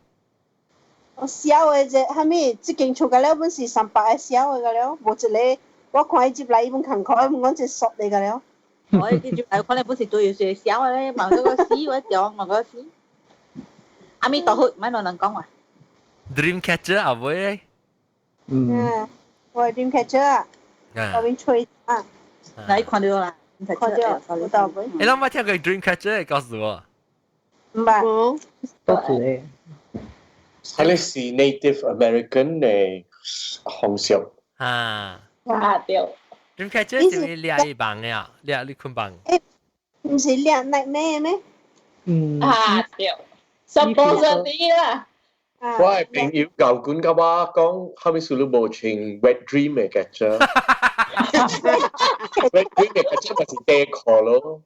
Speaker 10: 我小的這啥物？這間厝個了本是300個小的個了，無一個。我看伊入來，伊本艱苦，伊本講一個縮的個了。
Speaker 12: 我伊入來可能本是對是小的咧，嘛嗰個死，我條嘛個死。阿彌陀佛，莫亂人講話。
Speaker 1: Dreamcatcher 啊喂。
Speaker 10: 嗯。我係 Dreamcatcher 啊。我邊吹啊。
Speaker 12: 嗱，你看到啦？
Speaker 10: 看到，我到尾。
Speaker 1: 你諗下聽過 Dreamcatcher 告訴我。
Speaker 10: 唔捌。
Speaker 7: 多謝你。
Speaker 13: 佢哋是 Native American 嘅方式。
Speaker 1: 啊。
Speaker 3: 啊對。
Speaker 1: Dreamcatcher 是咪掠伊夢的啊？掠你睏夢。
Speaker 10: 欸，毋是掠 nightmare 咩？
Speaker 7: 嗯。
Speaker 3: 啊對。Supposedly 啦。
Speaker 13: 我的朋友舊管甲我講，啥物事你無穿 wet dream 的 catcher。wet dream 的 catcher 就是底褲咯。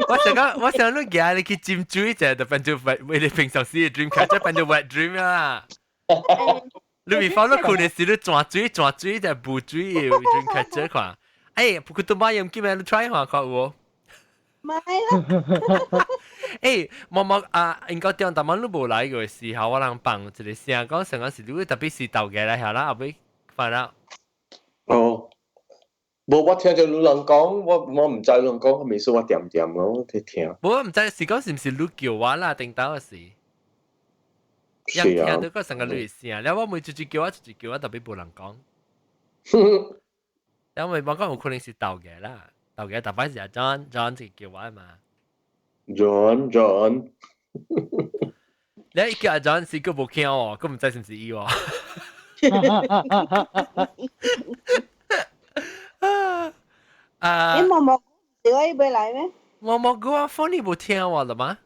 Speaker 1: 我想講，我想你行你去浸水者，就變做為你平常時的 dream catcher 變做 wet dream 啦。你 before 你睏的時，你轉水轉水就無水的 dream catcher 看。哎，不過都買用機咩？你 try 看看有無？
Speaker 10: 買啦！
Speaker 1: 欸，毛毛啊，應該點？但你無來過時候，我人放一個聲，講上個是你特別是豆家來下啦，後尾翻啦。
Speaker 13: 哦，無我聽著有人講，我毋知人講，咪說我點點咯，我去聽。
Speaker 1: 無我毋知是講是毋是你叫我啦，頂到時。
Speaker 13: 是啊。
Speaker 1: 聽到個成個你聲，了我每一句叫我，一句叫我，特別無人講。了我講有可能是豆家啦。豆家特別是阿 John John 就叫我嘛。
Speaker 13: John John，
Speaker 1: 你一叫阿 John 是佢無聽哦，佢毋知是毋是伊哦。啊！
Speaker 10: 你毛毛是我伊袂來咩？
Speaker 1: 毛毛哥啊，phone 你無聽我了嗎？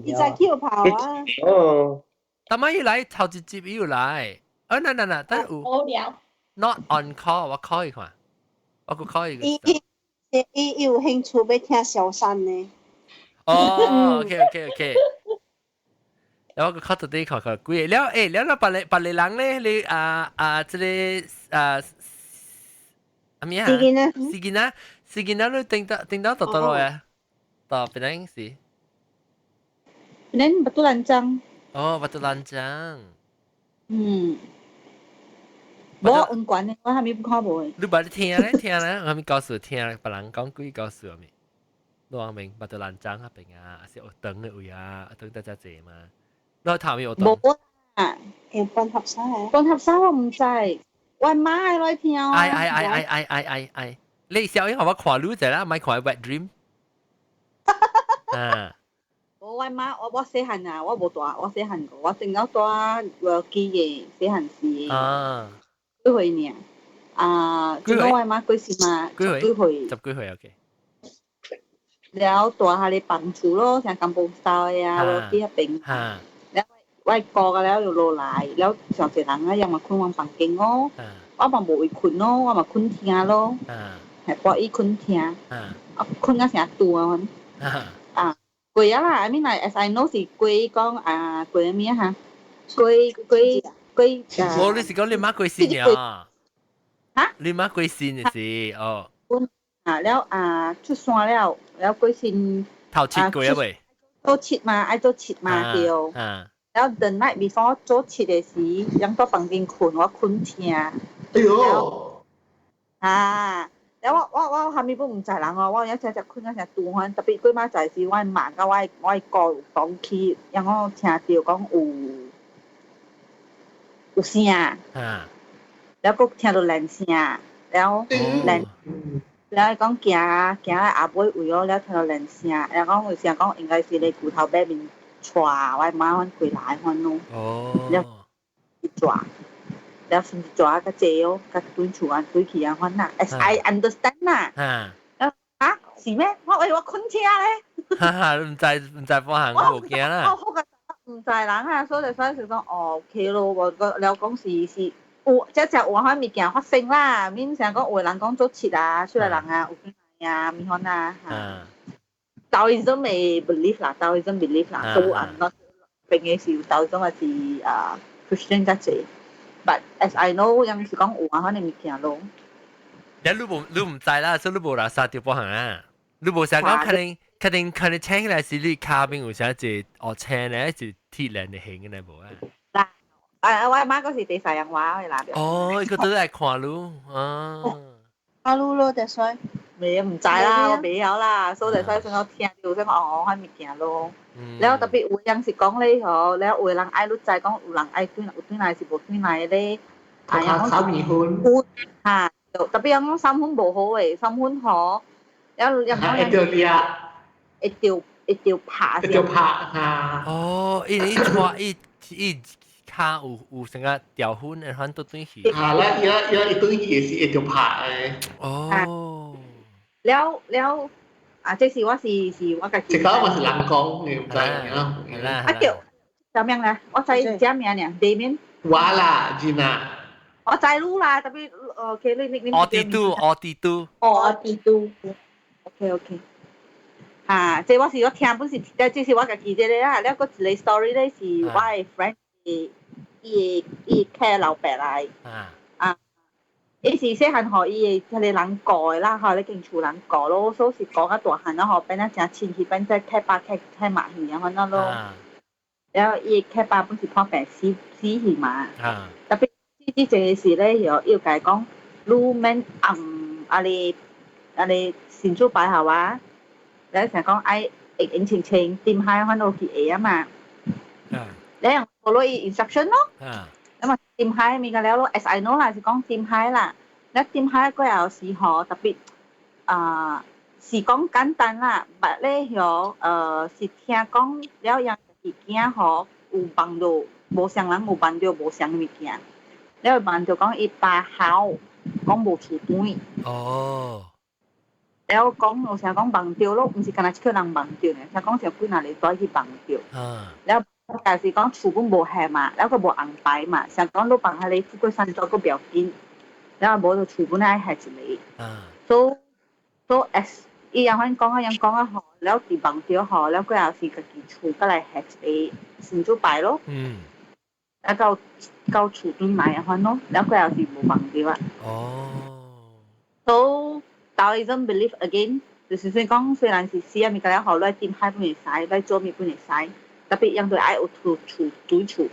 Speaker 10: 伊早起有跑啊。
Speaker 13: 哦。
Speaker 1: 但係伊來頭一集伊有來，哦，那那那，但有。
Speaker 3: 無聊。
Speaker 1: Not on call，我 call 伊看，我閣 call 伊個。
Speaker 10: 伊伊伊有興趣欲聽蕭山呢。
Speaker 1: 哦，OK OK OK。然後我閣 call 到底看看幾個了，欸，了了別個別個人咧，你啊啊，這個啊，阿咩啊？
Speaker 10: 四囡仔，
Speaker 1: 四囡仔，四囡仔，你頂到頂到到倒落啊？到邊陣是？
Speaker 12: 邊 Batu Lanchang。
Speaker 1: 哦，Batu Lanchang。
Speaker 12: 嗯。無溫泉的，我還沒看無。
Speaker 1: 你捌聽咧聽咧，我咪告訴聽，別人講幾故事咪？你話明 Batu Lanchang 那邊啊，是學堂的位啊，學堂得遮濟嘛？你頭面學堂？
Speaker 12: 無啊，
Speaker 10: 會半合沙啊？
Speaker 12: 半合沙我毋知，我媽會來聽。
Speaker 1: 哎哎哎哎哎哎哎哎，你小英我看你者啦，莫看 wet dream。啊。
Speaker 12: 我我媽我我細漢啊，我無大，我細漢過，我正到大我記嘅細漢時。
Speaker 1: 啊。
Speaker 12: 幾歲呢？啊，這個我媽幾歲嘛？
Speaker 1: 幾歲？
Speaker 12: 幾歲？
Speaker 1: 十幾歲 OK。
Speaker 12: 了大下咧房厝咯，像金寶沙的啊，我記遐邊。了我哥個了又落來，了上濟人啊，又嘛困阮房間哦。我嘛無位睏咯，我嘛睏廳咯，係播伊睏廳，啊睏到成拄啊，啊過啊啦，I mean like as I know 是過講啊過咩嚇？過過過啊！
Speaker 1: 哦，你是講你媽過身啊？
Speaker 12: 嚇？
Speaker 1: 你媽過身的是哦。
Speaker 12: 啊了啊出山了，了過身。
Speaker 1: 頭七過啊未？
Speaker 12: 做七嘛，愛做七嘛對。了 the night before 做七的時，人到房間睏，我睏廳。
Speaker 4: 哎喲！
Speaker 12: 啊！了我我我蝦米本毋知人哦，我有只只睏啊成拄番，特別過馬在是我媽佮我的哥有講起，讓我聽著講有有聲，了閣聽著連聲，了連了伊講行行來後尾位哦，了聽著連聲，了講有聲講應該是咧骨頭尾面帶我媽阮過來款咯，了一抓。了甚至抓較濟哦，較轉厝啊，轉去啊款啦。As I understand 啦。啊，是咩？我喂我睏車咧。
Speaker 1: 哈哈，毋知毋知方向，我無驚啦。
Speaker 12: 我好個毋知人啊，所以所以是講哦，OK 咯，我個了講是是有，這只有款物件發生啦，免成講有的人講做七啊，出來人啊，有幾啊，物款啊。Taoism 嘅 belief 啦，Taoism belief 啦，so I'm not 並嘅是 Taoism 還是啊 Christian 較濟。But as I know，有時講有啊，可能物件咯。
Speaker 1: 你你無你毋知啦，所以你無垃圾掉幫行啊。你無想講可能可能可能請起來是你跤邊有啥一學青咧，是鐵鏈的形嘅咧無啊？
Speaker 12: 嗱，啊我阿媽嗰時第三樣話去嗱。
Speaker 1: 哦，佢都來看你啊。
Speaker 10: 看你咯，就所以。
Speaker 12: 未唔知啦，我未曉啦，所以所以我聽到先講哦，彼物件咯。了特別有人是講咧吼，了有的人愛你知講有人愛轉，有轉來是無轉來咧。
Speaker 4: 啊，三麵粉。
Speaker 12: 有嚇，特別講三粉無好的，三粉吼，了了講
Speaker 4: 會著掠，
Speaker 12: 會著會著拍。
Speaker 4: 會著拍嚇。
Speaker 1: 哦，伊伊拖伊伊跤有有啥個掉粉的，反都轉去。
Speaker 4: 嚇，啦伊伊伊轉去是會著拍的。
Speaker 1: 哦。
Speaker 12: 了了啊！這是我是是我家己。
Speaker 4: 這個嘛是人講，你毋知啊？
Speaker 12: 啊叫啥名咧？我知這名爾，Damien。
Speaker 4: 我啦，Gina。
Speaker 12: 我知你啦，特別 OK，你你你。
Speaker 1: 奧迪都，奧迪都。
Speaker 3: 哦，奧迪都。
Speaker 12: OK OK。嚇，這我是我聽本是，這是我家己這個啦。了，閣一個 story 咧是我的 friend 伊伊伊客老爸來。啊。伊是細漢予伊的彼个人顧的啦，吼，咧間厝人顧咯，所以是顧較大漢了吼，變啊誠親去，變做客爸客客媽去啊，款仔咯。了伊的客爸本是破病死死去嘛。特別這這個時咧，又伊共伊講，你免按啊你啊你神主牌下啊，了成講愛會用清清點開款落去下啊嘛。你用 follow 伊 instruction 咯。咁啊點開物個了咯，as I know 啦，是講點開啦。你點開過後是吼特別啊，是講簡單啦，但咧吼是聽講了樣自己囝吼有幫到，無相人有幫到無相物件，了幫到講伊爸好，講無厝轉。
Speaker 1: 哦。
Speaker 12: 了講有啥講夢著咯，毋是干焦一個人夢著呢，聽講是幾若個帶去夢著。了但是講厝本無下嘛，了閣無紅牌嘛，想講你放彼個富貴山莊閣不要緊，了無就厝本愛下一個。So so as 伊樣款講啊樣講啊吼，了佇夢著吼，了過後是家己厝閣來下一個神主牌咯。啊到到厝轉來啊款咯，了過後是無夢著啊。So Taoism believe again，就是說講雖然是死啊物件了後，來點海本會使，來做物本會使。特別樣對愛有厝厝對厝，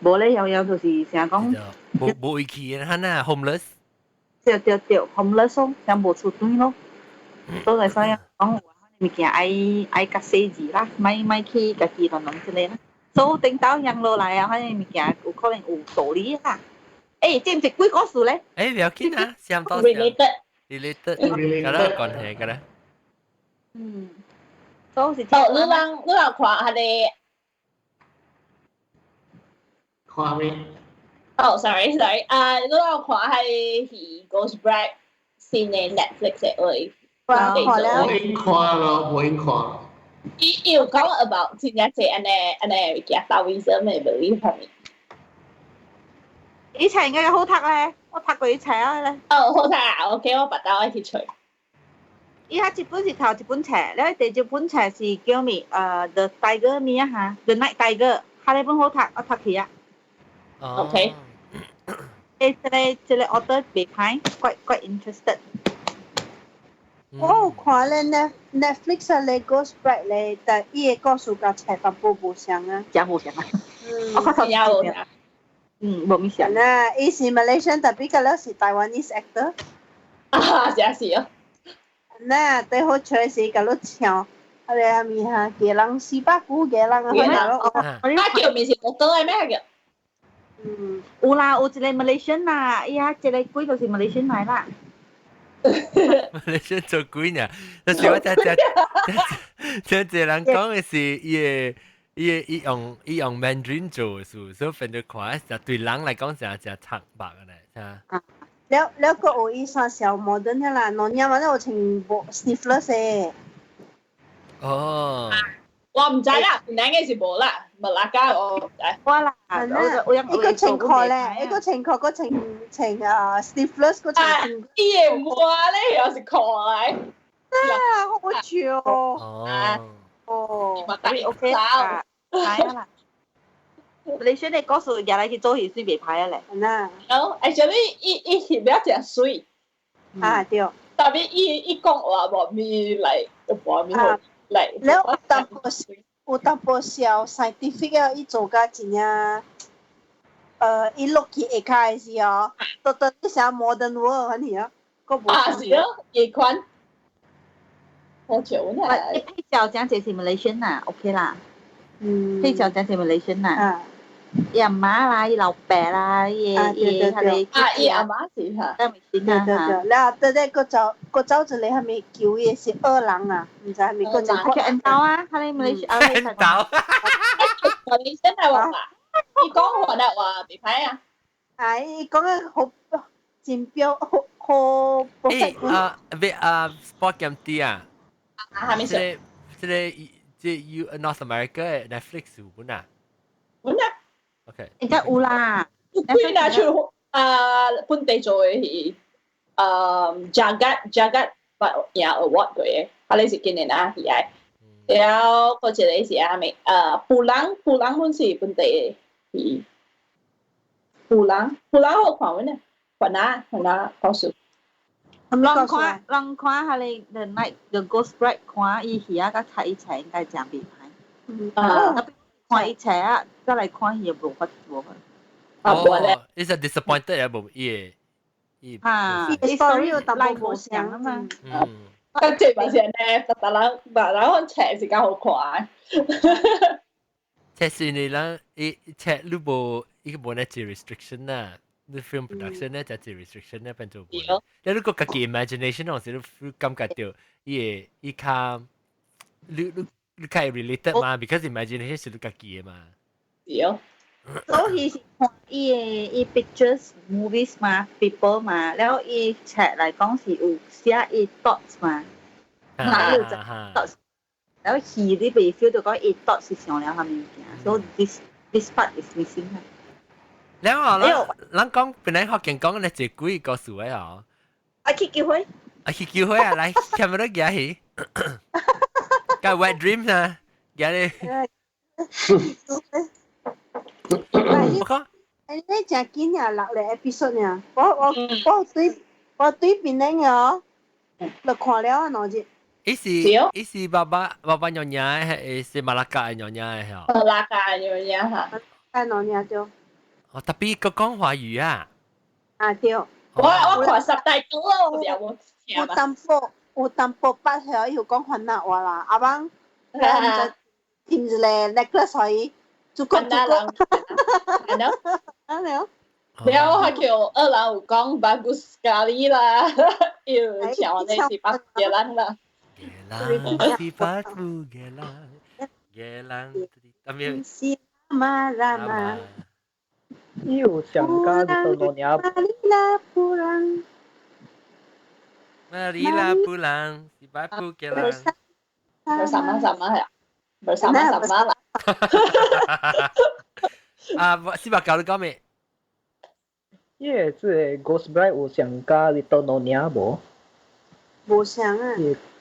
Speaker 12: 無咧樣樣就是成日講
Speaker 1: 無無位去的，哈 homeless。
Speaker 12: 對對對，homeless 咯，像無厝轉咯。所以所以講物件愛愛較細緻啦，莫莫去家己亂亂這個啦。所以頂到樣落來啊，反正物件有可能有道理啦。欸，這毋是鬼故事咧？
Speaker 1: 欸，不要緊啊，相當
Speaker 3: related
Speaker 1: related，敢若關係敢若。
Speaker 12: 嗯。所以是
Speaker 3: 哦，你人你有看彼
Speaker 4: 個？看咩？
Speaker 3: 哦，sorry sorry，啊，你有看彼個戲《Ghost Bride》新的 Netflix 的話？
Speaker 10: 看
Speaker 4: 了。無閒看咯，無閒看。
Speaker 3: 伊伊有講 about 真正濟按呢按呢物件，Taoism 的 belief 係咪？
Speaker 12: 以前應該好讀咧，我讀過伊冊啊咧。
Speaker 3: 哦，好睇啊！OK，我別打我去揣。
Speaker 12: 伊遐一本是頭一本冊，了第二本冊是叫咩？The Tiger 咩啊嚇？The Night Tiger，哈呢本好讀，我讀起啊。
Speaker 3: OK。
Speaker 12: 這個 author 袂歹，quite interested。
Speaker 10: 我有看咧 Netflix 啊咧 Ghost Bride 咧，但伊个故事佮冊淡薄無相啊。
Speaker 12: 真無相啊！
Speaker 10: 嗯，
Speaker 12: 我看頭
Speaker 3: 有無。
Speaker 12: 嗯，無物相。
Speaker 10: 啊，伊是 Malaysian，但比較了是 Taiwanese actor。
Speaker 3: 啊，是啊是啊。
Speaker 10: 那最好笑是佮你唱，啊個咪哈，家人四百九家人啊，
Speaker 3: 去哪咯？啊，叫面是我倒來咩叫？
Speaker 10: 嗯，
Speaker 12: 有啦，有一個 Malaysian 啦，伊啊一個鬼就是 Malaysian 來啦。
Speaker 1: 你先做鬼呢？但是我聽聽聽一個人講的是，伊個伊用 Mandarin 做事，所以變做看就對人來講誠誠蒼白的咧，嚇。
Speaker 10: 了了個有伊山小摩登啦，儂娘嘛有穿無 sleeveless 的。
Speaker 1: 哦。
Speaker 3: 我唔知啦，兩個是無啦，馬來加我唔知。
Speaker 12: 我啦，
Speaker 10: 一個穿褲咧，一個穿褲，個穿穿啊 sleeveless 個穿。
Speaker 3: 伊個我咧又是褲來。
Speaker 10: 啊，好笑。
Speaker 1: 哦。
Speaker 10: 哦。
Speaker 12: OK 啦，歹啦。你選你故事入來去做戲算袂歹啊咧。
Speaker 10: 嗱。
Speaker 3: 哦，actually 伊伊翕了誠媠。
Speaker 10: 啊對。
Speaker 3: 特別伊伊講話無咪來，無咪好。來。
Speaker 10: 了有淡薄小 scientific 啊，伊做甲真正，伊落去下跤的時候，都你啥 modern world 安尼啊，閣無。
Speaker 3: 啊是哦，夜款。好笑呢。
Speaker 12: 你配角講這是 Malaysian 啦，OK 啦。
Speaker 10: 嗯。
Speaker 12: 配角講是 Malaysian 啦。伊阿媽啦，伊老爸啦，伊伊佢哋。
Speaker 3: 啊，伊阿媽是嚇。
Speaker 10: 對對對，了後對對，閣走閣走一個啥物球伊是惡人啊，毋知啥物閣一個。
Speaker 12: 叫恩刀啊，佢哋馬來西亞。
Speaker 1: 恩刀。
Speaker 3: 你先係話，伊講話咧話袂歹啊。
Speaker 10: 啊，伊講得好真標好好。
Speaker 1: 誒啊，別啊，sport game 啲啊。
Speaker 3: 啊，係咪
Speaker 1: 先？這個這 U North America Netflix 有本啊？
Speaker 3: 本啊。
Speaker 1: OK。
Speaker 12: 應該有啦。
Speaker 3: 幾拿出啊本地做的是啊 Jagat Jagat 贏 award 過的，啊你是今年啊是愛。然後嗰一個是阿咩？布朗布朗本是本地的，是布朗布朗好看呢？看哪看哪講述。
Speaker 12: 人看人看下你 The Night The Ghost Bride 看伊戲啊，佮睇一齊應該誠袂歹。
Speaker 3: 啊。
Speaker 12: 看伊冊啊，再來看戲無法無法。
Speaker 1: 哦，你是 disappointed 啊？無伊個伊。
Speaker 12: 啊，
Speaker 10: 伊 story 有淡薄無相
Speaker 12: 啊嘛。
Speaker 1: 嗯。
Speaker 3: 咁這嘛是呢，逐逐人逐人看冊是較好看。
Speaker 1: 冊是你人伊冊你無伊個無那隻 restriction 啊。你 film production 咧就係 restriction 咧變做無。你如果家己 imagination 嗰時，你感覺到伊個伊較你較 related 嘛，because imagination 是你家己的嘛。
Speaker 3: 對。
Speaker 12: 所以是看伊個伊 pictures movies 嘛，people 嘛，然後伊冊來講是有寫伊 thoughts 嘛，那有隻 thoughts，然後戲你袂 feel 到講伊 thoughts 是想了啥物件，所以 this part is missing。
Speaker 1: 了後咱咱講本來福建講咧一鬼故事的哦。
Speaker 12: 啊去結婚。
Speaker 1: 啊去結婚啊，來，camera 舉去。個 wet dreams 啊，舉咧。我講。
Speaker 10: 你真緊啊，六個 episode 呢？我對邊個哦，就看了啊兩日。
Speaker 1: 伊是爸爸爸爸娘娘的，是馬拉加娘娘的嗬。
Speaker 3: 馬拉加娘娘嚇。
Speaker 10: 啊娘娘對。
Speaker 1: 哦，特別佢講華語啊。
Speaker 10: 啊對。
Speaker 3: 我看十大歌咯，我有冇聽
Speaker 10: 有淡薄捌曉伊有講番仔話啦，阿翁我毋知添一個 necklace 予伊，主角主角。
Speaker 3: 係咯。
Speaker 10: 啊了。
Speaker 3: 了後叫二人有講 bagus sekali 啦，又唱的是巴吉蘭啦。
Speaker 1: Gelang si batu gelang gelang 特別。
Speaker 10: 是嘛啦嘛。
Speaker 7: 伊有上加就羅尼亞。
Speaker 10: 馬里拉布朗。
Speaker 1: 馬里拉布朗是 batu gelang。
Speaker 3: Bersama sama 係啊，bersama sama 啦。
Speaker 1: 啊，四百九你講咩？
Speaker 7: 伊個這個 Ghost Bride 有上加 Little Nyonya 無？
Speaker 10: 無上啊。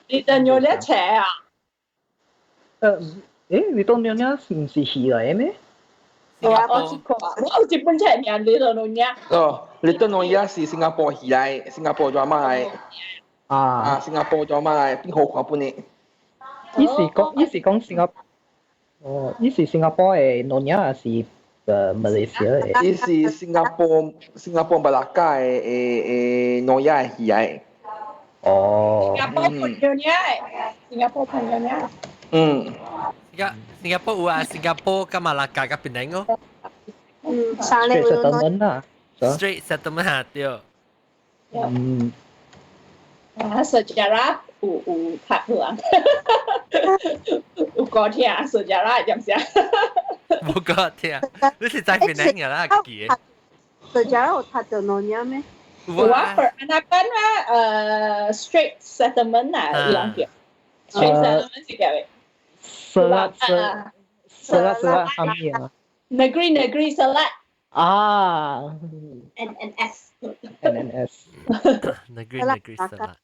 Speaker 3: Little Nyonya 邪啊？
Speaker 7: 誒，Little Nyonya 唔是戲來的咩？
Speaker 3: 我去看，我有一本冊名 Little Nyonya。
Speaker 2: 哦，Little Nyonya 是新加坡戲來，新加坡 drama 來。
Speaker 7: 啊。
Speaker 2: 啊，新加坡 drama 來，邊好看本的。
Speaker 7: 伊是講新加，哦，伊是新加坡的 Nyonya 還是馬來西亞的？
Speaker 2: 伊是新加坡馬拉加的 Nyonya 的戲來。
Speaker 7: 哦。
Speaker 3: 新加坡朋友呢？新加坡朋友呢？
Speaker 2: 嗯。
Speaker 1: 新加坡有啊，新加坡佮馬拉加佮檳城哦。
Speaker 10: 嗯，三個
Speaker 7: Straits Settlement 啦。
Speaker 1: Straits Settlement 嚇對。
Speaker 7: 嗯。
Speaker 3: 啊，Sejarah 有讀啊，有歌聽 Sejarah 知唔知啊？
Speaker 1: 冇歌聽，你是在檳城嘅啦，記。
Speaker 10: Sejarah 有讀到 Nyonya 咩？
Speaker 3: 有啊，Peranakan 啊，Straits Settlement 啊，伊人叫 Straits Settlement 是叫咩？
Speaker 7: Selat Selat Selat 下面啊。
Speaker 3: Negeri Negeri Selat。
Speaker 7: 啊。
Speaker 3: N N S。
Speaker 7: N N S。
Speaker 1: Negeri Negeri Selat。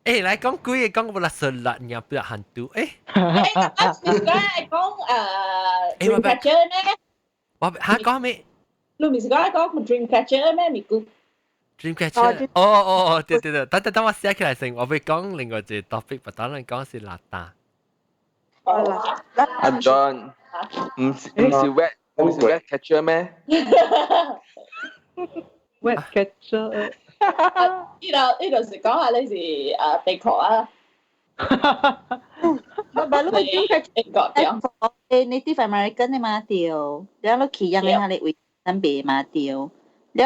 Speaker 1: 誒，來講鬼嘅講個啦，Selat 你不要hantu 誒。
Speaker 3: 誒，啊，你講講Dreamcatcher 咩？
Speaker 1: 我嚇講咩？
Speaker 3: 你唔是講講 Dreamcatcher 咩？咪估
Speaker 1: Dreamcatcher。哦哦哦，對對對，等等等我寫起來先，我會講另外一個 topic，不當然講是邋遢。
Speaker 2: 阿 John，唔是 wet 唔是 wet catcher 咩？
Speaker 7: Wet catcher。
Speaker 3: 呢度是講下你是地殼啊。
Speaker 12: 唔係，你 Dreamcatcher
Speaker 3: 英國對。
Speaker 12: 誒，Native American 的嘛對，了你去養的那個位咱賣嘛對，了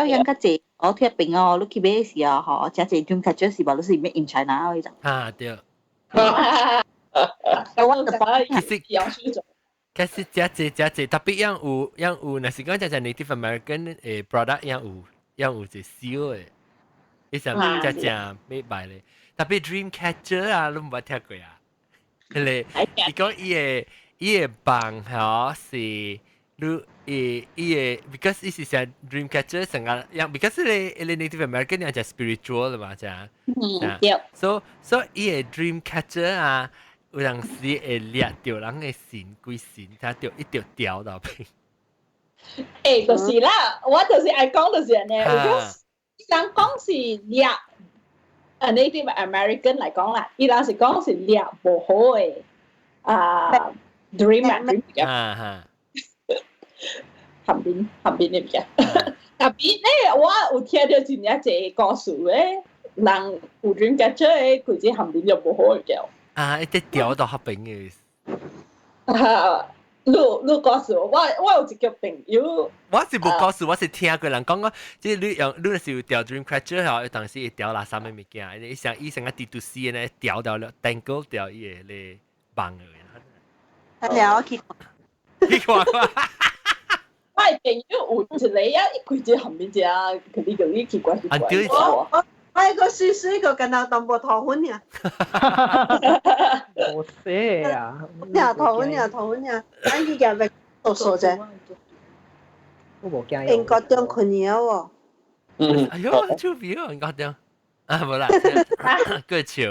Speaker 12: 養較濟，我貼邊哦，你去買時候吼，誠濟 Dreamcatcher 是無，你是 made in China 嗰種。
Speaker 1: 啊對。
Speaker 12: 我就
Speaker 1: 其實誠濟誠濟，特別樣有樣有，若是講誠濟 Native American 的 product 樣有一個燒的，伊上誠正欲賣咧。特別 Dreamcatcher 啊，你毋捌聽過啊？迄個伊講伊的夢吼是你伊的，because 伊是成 Dreamcatcher 成個樣，because 彼個 Native American 樣就 spiritual 啦嘛，正。
Speaker 3: 嗯，對。
Speaker 1: So 伊的 Dreamcatcher 啊，有當時會掠著人的神鬼神，他就一直掉到邊。
Speaker 3: 誒，就是啦，我就是愛講就是按呢，伊人講是掠，Native American 來講啦，伊人是講是掠無好的啊 dream 啊 dream
Speaker 1: 啊哈，
Speaker 3: 旁邊的物件。特別咧，我有聽到真正濟故事咧，人有 dream catcher 的，佢這旁邊就無好的叫。
Speaker 1: 啊，一直掉到彼邊的。
Speaker 3: 啊，你故事，我有一個朋友。
Speaker 1: 我是無故事，我是聽過人講講，即係你用你若是有掉 dream catcher 吼，當時會掉垃圾的物件，伊像伊成個地圖死呢，掉掉了，dangle 掉伊個咧網的。
Speaker 12: 了，我去
Speaker 1: 去看看。
Speaker 3: 我的朋友有一個啊，伊規隻後面只，佢你叫你奇怪奇怪。
Speaker 10: 我個水水個跟頭淡薄頭粉爾。
Speaker 7: 冇寫啊！
Speaker 10: 爾頭粉爾頭粉爾，咱去夾欲讀數者。
Speaker 7: 我無驚。
Speaker 10: 英國中困了喎。
Speaker 1: 嗯。哎呦，出名啊！英國中。啊，無啦，過笑。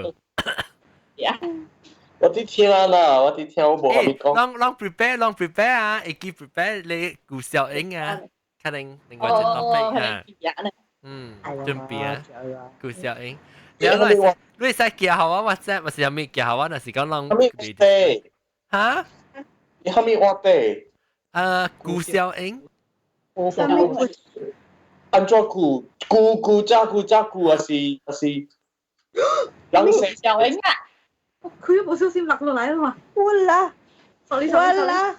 Speaker 13: 我佇聽啦，我佇聽，我無蝦米講。
Speaker 1: 攏 prepare，攏 prepare 啊，會記 prepare 你顧小英啊，可能另外一個 topic 啊。嗯，準備啊，顧小英。你會使寄予我 WhatsApp，還是啥物寄予我？若是講攏。
Speaker 13: 蝦米話
Speaker 1: 哈？
Speaker 13: 你蝦米話題？
Speaker 1: 顧小英。
Speaker 13: 按怎顧？顧顧加顧加顧，還是？人生
Speaker 3: 小英啊！
Speaker 12: 佢又無小心落落來啦嘛。
Speaker 10: 我啦，
Speaker 12: sorry
Speaker 10: 我啦。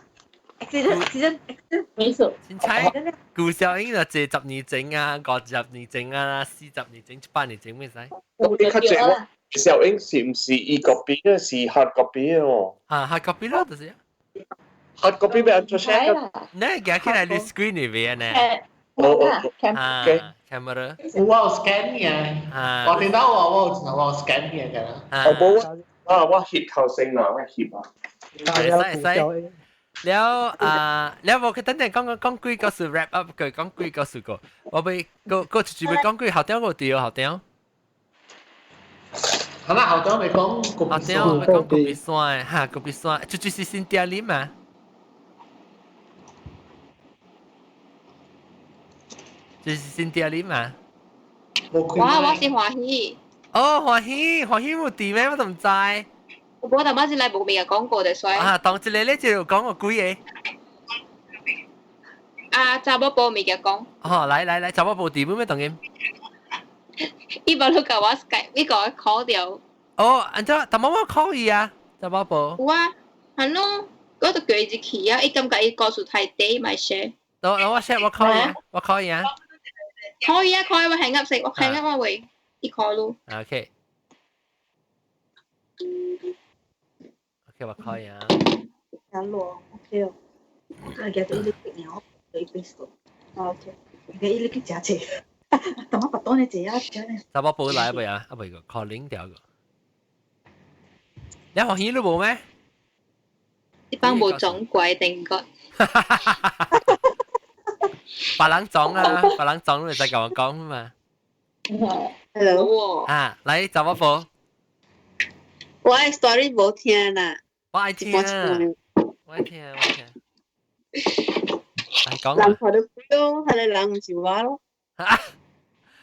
Speaker 12: accident accident accident。
Speaker 3: 沒事。
Speaker 1: 凊彩顧小英就借10年前啊，50年前啊，40年前、700年前咩使？
Speaker 13: 你較濟我小英是毋是伊 copy 嘅，是 hard copy 嘅哦？
Speaker 1: 啊，hard copy 咯，就是。
Speaker 13: hard copy 欲按怎寫？
Speaker 1: 你夾起來你 screen 裏邊呢？
Speaker 13: 哦哦
Speaker 1: 啊，camera。
Speaker 4: 我有 scan 嘅，我電腦我有 scan 嘅㗎。
Speaker 13: 我冇啊，我翕頭先啦，我翕啊。
Speaker 1: 會使會使。了啊，了無佢等陣講講講幾個數 wrap up 佢講幾個數個，我俾個個就會講幾校長個對校長。
Speaker 4: 係啦，校長咪講
Speaker 1: 校長咪講戈壁山嚇，戈壁山就是新店里嘛。就是新店里嘛。
Speaker 12: 我我是歡喜。
Speaker 1: 哦，歡喜歡喜冇地咩？我都唔知。
Speaker 12: 我頭先來無未講過的，所以。
Speaker 1: 啊，當一個咧就講個幾個。
Speaker 12: 啊，查某婆未講。
Speaker 1: 哦，來來來，查某婆地本咩當然。
Speaker 12: 伊無你甲我 Skype，你甲我 call 掉。
Speaker 1: 哦，按怎？但我 call 伊啊，查某婆。
Speaker 12: 有啊，係咯，我就叫伊入去啊，伊感覺伊故事太短，咪 share。
Speaker 1: 我我 share 我 call 伊啊，我 call 伊啊。
Speaker 12: 可以啊，可以，我hang up 先，我 hang up 我會伊 call 咯。
Speaker 1: OK。OK，我 call 伊啊。
Speaker 11: 阿羅，OK 哦。我記得伊咧食鳥，伊 Facebook。OK。佢伊咧去食車。等我把當你食啊，食咧。
Speaker 1: 查某婆來未啊？啊未個 calling 掉個。你歡喜你無咩？
Speaker 12: 一般無撞鬼定個。
Speaker 1: 別人撞啊，別人撞你就同我講嘛。
Speaker 10: Hello。
Speaker 1: 啊，來查某婆。
Speaker 10: 我的 story 無聽啦。
Speaker 1: 我愛聽。我愛聽，我愛聽。來講。
Speaker 10: 人看到鬼咯，彼個人毋是我咯。
Speaker 1: 啊！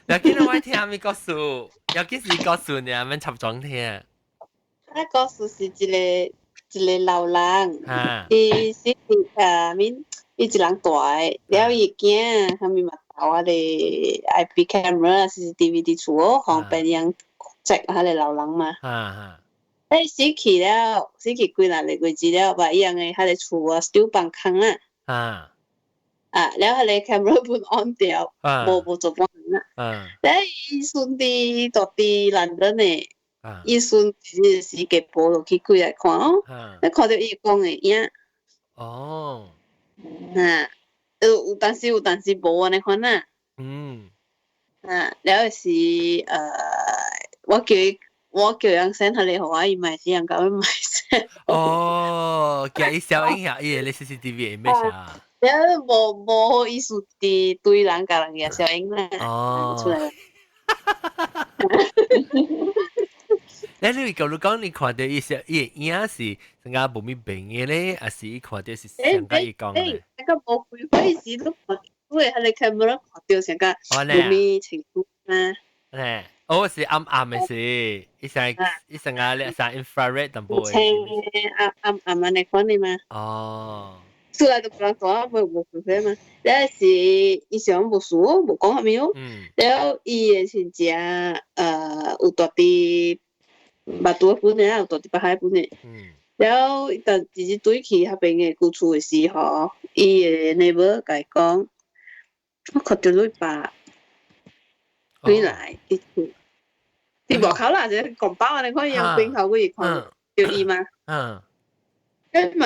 Speaker 1: 要緊我愛聽咩故事？要緊是故事呢，免插裝聽。
Speaker 10: 啊，故事是一個一個老人，伊是啊面，伊一人住的，了伊囝啥物嘛投彼个 IP camera、CCTV 佇厝哦，方便人 check 彼個老人嘛。欸，死去了，死去幾若個月子了，把伊人的彼個厝啊 still 放空啦。啊，了彼個 camera 本 on 掉，無無做半啦。了伊孫佇住佇倫敦的，伊孫是時下晡就去過來看哦，你看到伊講的影。
Speaker 1: 哦。
Speaker 10: 啊，有有當時有當時無按呢款啊。啊，了是我叫伊，我叫人 send 彼個予我，伊嘛是人共我買 send。
Speaker 1: 哦，叫伊小影下，伊個 CCTV 咩啥？
Speaker 10: 了無無意思佇對人共人個小影啦。
Speaker 1: 哦。
Speaker 10: 出來。
Speaker 1: 你你舊你講你看到伊小伊影是成個無咪變的咧，還是伊看到是上個伊講的？
Speaker 10: 那個無開火時都看，對，彼個 camera 看到成個無咪清楚啊。
Speaker 1: 誒，哦是暗暗的是，伊成伊成個咧成 infrared 淡薄的。
Speaker 10: 青暗暗暗按呢款的嘛。
Speaker 1: 哦。
Speaker 10: 出來就人講無無開火嘛，了是伊想無事哦，無講啥物哦。了伊的親戚有住佇巴都本的，有住佇北海本的。了伊當直接對去彼邊的舊厝的時候，伊的 neighbor 共伊講，我看著你爸轉來佇厝，佇外口啦，一個拱包按呢款樣邊口去看著伊嘛。彼嘛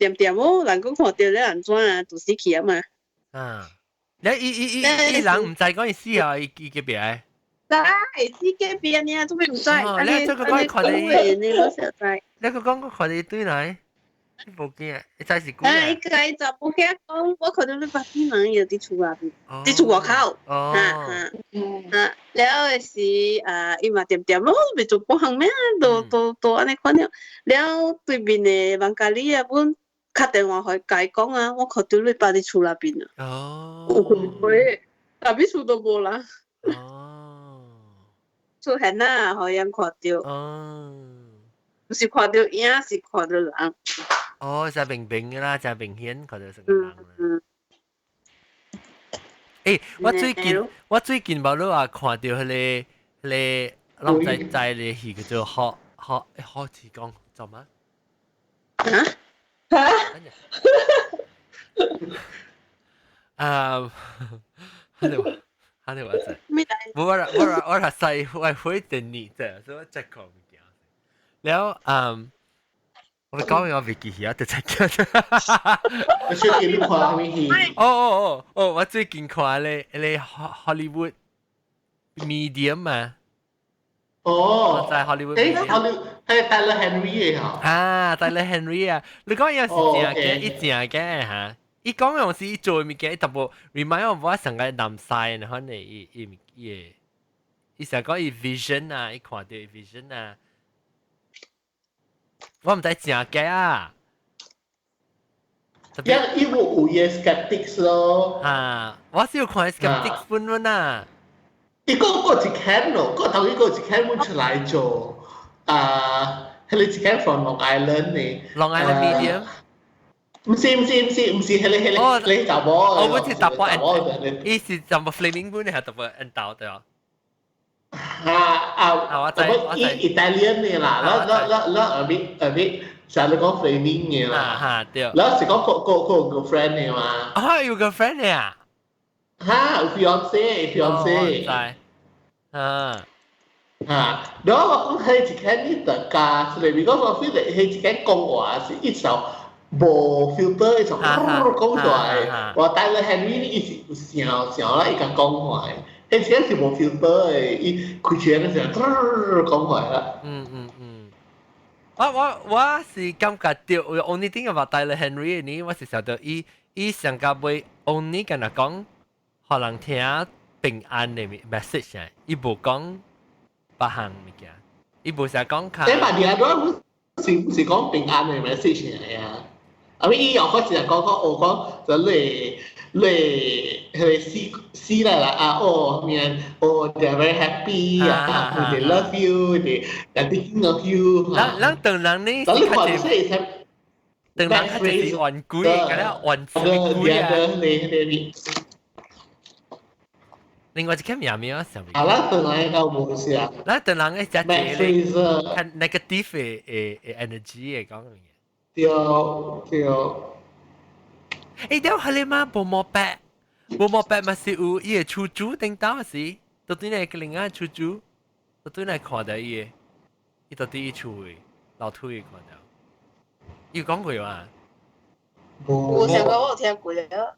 Speaker 10: 恬恬哦，人講看著咧按怎啊，就死去啊嘛。
Speaker 1: 啊！你伊伊伊伊人毋知講伊死啊，伊伊隔壁的。
Speaker 10: 知，死隔壁爾，做咩毋知？
Speaker 1: 哦，你這個講看著
Speaker 10: 伊，你攏熟知。
Speaker 1: 你個講看著伊對來，你無驚，伊知是鬼
Speaker 10: 啊！伊共伊查某囝講，我看著你爸死人，伊就佇厝內面，佇厝外口。
Speaker 1: 哦。
Speaker 10: 啊啊啊！了的時啊，伊嘛恬恬咯，袂做半項咩，都都都按呢款了。了對面的網咖里啊，阮敲電話予伊共伊講啊，我看著你爸佇厝內面啊。
Speaker 1: 哦。
Speaker 10: 有看過，但彼厝都無人。
Speaker 1: 哦。
Speaker 10: 出現啊，予人看著。
Speaker 1: 哦。
Speaker 10: 毋是看著影，是看著人。
Speaker 1: 哦，真明明啦，真明顯看著成個人啦。欸，我最近我最近無你話看著彼個彼個，攏知知咧戲叫做好好好似講做乜？
Speaker 10: 啊？
Speaker 3: 哈？
Speaker 1: 啊！你話你話知？我我我我係細我會等你啫，所以我再講物件。了嗯。我講完我袂記起啊，就再講。
Speaker 4: 你最近你看啥物戲？
Speaker 1: 哦哦哦哦，我最近看咧咧 Hollywood Medium 嘛。
Speaker 4: 哦，
Speaker 1: 在 Hollywood。
Speaker 4: 誒，Hollywood 係 Tyler Henry 嘅嚇。
Speaker 1: 啊，Tyler Henry 啊，你講有是正嘅，伊正嘅嚇。伊講用是伊做物件，伊淡薄 remind 我我上個南西，然後呢，伊伊伊伊成講伊 vision 啊，伊看到 vision 啊，我毋知正假啊。
Speaker 4: 因伊有有伊 skeptics 咯。
Speaker 1: 啊，我是有看 skeptics 本本啊。
Speaker 4: 伊個個一間咯，個頭一個一間會出來做啊，彼個一間 from Long Island 呢。
Speaker 1: Long Island Medium。
Speaker 4: 毋是毋是毋是毋是，彼個彼個彼個查某。
Speaker 1: 哦，我是查甫，伊是查某 Flaming 本係查某引導對啊。
Speaker 4: 啊啊，
Speaker 1: 我知我知。
Speaker 4: Italian 嘅啦，咱咱咱咱 a bit a bit 成日講 Flaming 嘅啦。
Speaker 1: 啊對。
Speaker 4: 咱是講個個個 girlfriend 嘅嘛。
Speaker 1: 啊，有 girlfriend 嘅啊？
Speaker 4: 哈，有 fiance fiance。
Speaker 1: 知。啊。
Speaker 4: 啊，然後我講彼一間你特加出嚟，because 我 feel 彼一間講話是一首無 filter 一種講出來。我 Tyler Henry 伊是有想想啦，伊共講話，彼一間是無 filter 的，伊開車嗰時候講話啦。
Speaker 1: 嗯嗯嗯。我我我是感覺到，only thing about Tyler Henry 呢，我是想到伊伊上個尾 only 跟人講，予人聽平安的 message 啊，伊無講別項物件，伊無成講較。
Speaker 4: 這嘛，你啊，是毋是講平安的 message 嚟啊？啊，伊又開始講講，我講就你你彼個死死啦啦啊！哦，面哦，they are very happy 啊，they love you，they are thinking of you。
Speaker 1: 咱咱當人呢？
Speaker 4: 咱你看是
Speaker 1: 當人較濟是冤鬼，敢若冤鬼啊！
Speaker 4: 你
Speaker 1: 另外一個名名上
Speaker 4: 面。啊，咱當人夠無是啊。
Speaker 1: 咱當人嘅只這個較 negative 的的 energy 的講物件。
Speaker 4: 對對。
Speaker 1: 欸，了係你嘛？無毛白，無毛白嘛是有伊個厝主頂到是，到底來個另外厝主，到底來看到伊個，伊到底伊厝的樓梯看到，有講過嘛？
Speaker 10: 無想過我有聽過啊。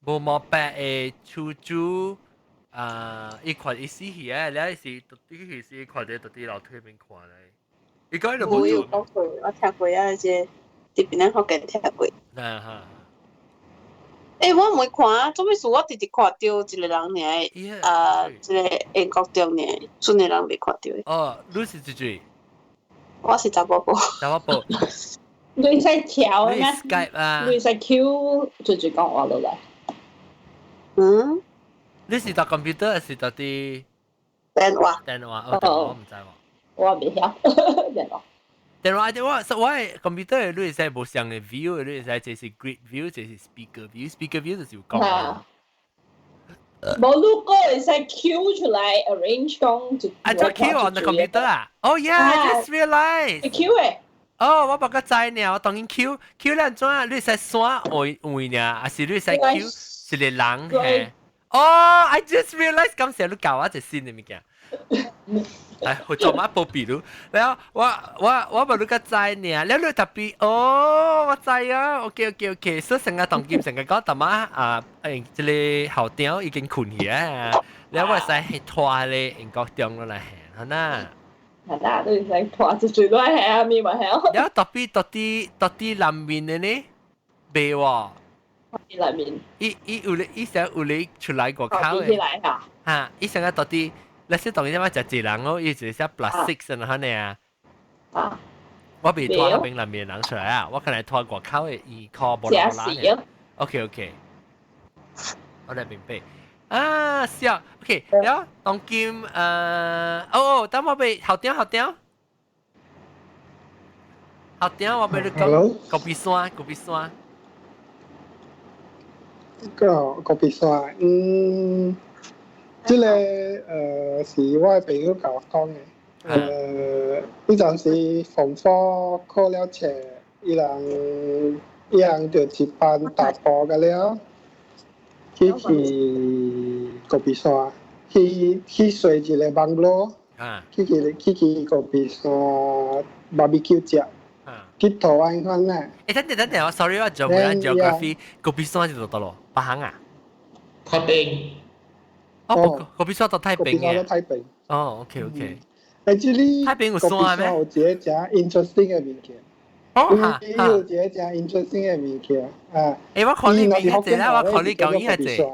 Speaker 1: 無毛白的厝主啊，伊看伊死去啊，了是到底是看到到底樓梯面看咧，伊講伊就無
Speaker 10: 有講過，我聽過啊，這佇檳城福建聽過。
Speaker 1: 啊哈。
Speaker 10: 欸，我毋會看，做咩事我直直看到一個人爾，啊，一個英國中爾，剩的人未看到。
Speaker 1: 哦，你是幾歲？
Speaker 10: 我是查某埔。
Speaker 1: 查某埔。
Speaker 3: 你會使調咩
Speaker 1: ？Skype 啊。
Speaker 3: 你會使 Q 直直講話落來。
Speaker 10: 嗯。
Speaker 1: 你是搭 computer 還是搭啲
Speaker 10: 電話？
Speaker 1: 電話，哦，我毋知喎。
Speaker 3: 我未曉電話。
Speaker 1: 電話電話，我 computer 你會使無相的 view，你會使這是 grid view，這是 speaker view，speaker view 就是有講。
Speaker 3: 無如果會使 Q 出來 arrange 講就。
Speaker 1: 啊，做 Q on the computer 啊？Oh yeah，I just realized。
Speaker 3: Q 誒。
Speaker 1: 哦，我無個知呢，我當然 Q Q 咱怎啊？你會使刷位位呢？還是你會使 Q 一個人嘿？哦，I just realized 感謝你教我一個新的物件。哎，我做乜報備你？然後我我我無你個知呢，了你特別哦，我知啊，OK OK OK，所以成個當今成個講，淡仔啊，誒，這個校長已經睏去啊，了我會使拖咧英國中落來行，好呐。
Speaker 3: 係啦，都會使拖一最落來行，咪嘛曉。
Speaker 1: 了特別到底到底南面的呢？袂喎。
Speaker 3: 南面。
Speaker 1: 伊伊有咧，伊成有咧出來外口的。
Speaker 3: 起來嚇。
Speaker 1: 嚇！伊成個到底。你識當然嘛，食一人哦，伊一個 +6 啊，安尼啊。
Speaker 3: 啊。
Speaker 1: 我未拖彼邊內面人出來啊，我可能拖外口的耳靠無啦啦嘅。OK OK，我來明白。啊，笑。OK，了當今哦，等我欲校長校長，校長我欲你講戈壁山，戈壁山。
Speaker 5: 個戈壁山，嗯。這個是我的朋友共我講的，彼陣時 Form Four 考了冊，伊人伊人就一班踏步個了，去去戈壁山，去去踅一個 bungalow，去去去去戈壁山 barbecue 食，去台灣款啦。
Speaker 1: 欸，等陣等陣，我 sorry 我做唔啱 geography，戈壁山是佗落？北行啊？
Speaker 4: 太平。
Speaker 1: 哦，戈壁山到太平嘅。
Speaker 5: 太平。
Speaker 1: 哦，OK OK。
Speaker 5: ，actually
Speaker 1: 太平有山咩？
Speaker 5: 有一個真 interesting 嘅物件。
Speaker 1: 哦，
Speaker 5: 有一個真 interesting 嘅物件啊！
Speaker 1: 誒，我看你面較濟啦，我看你舊影較濟。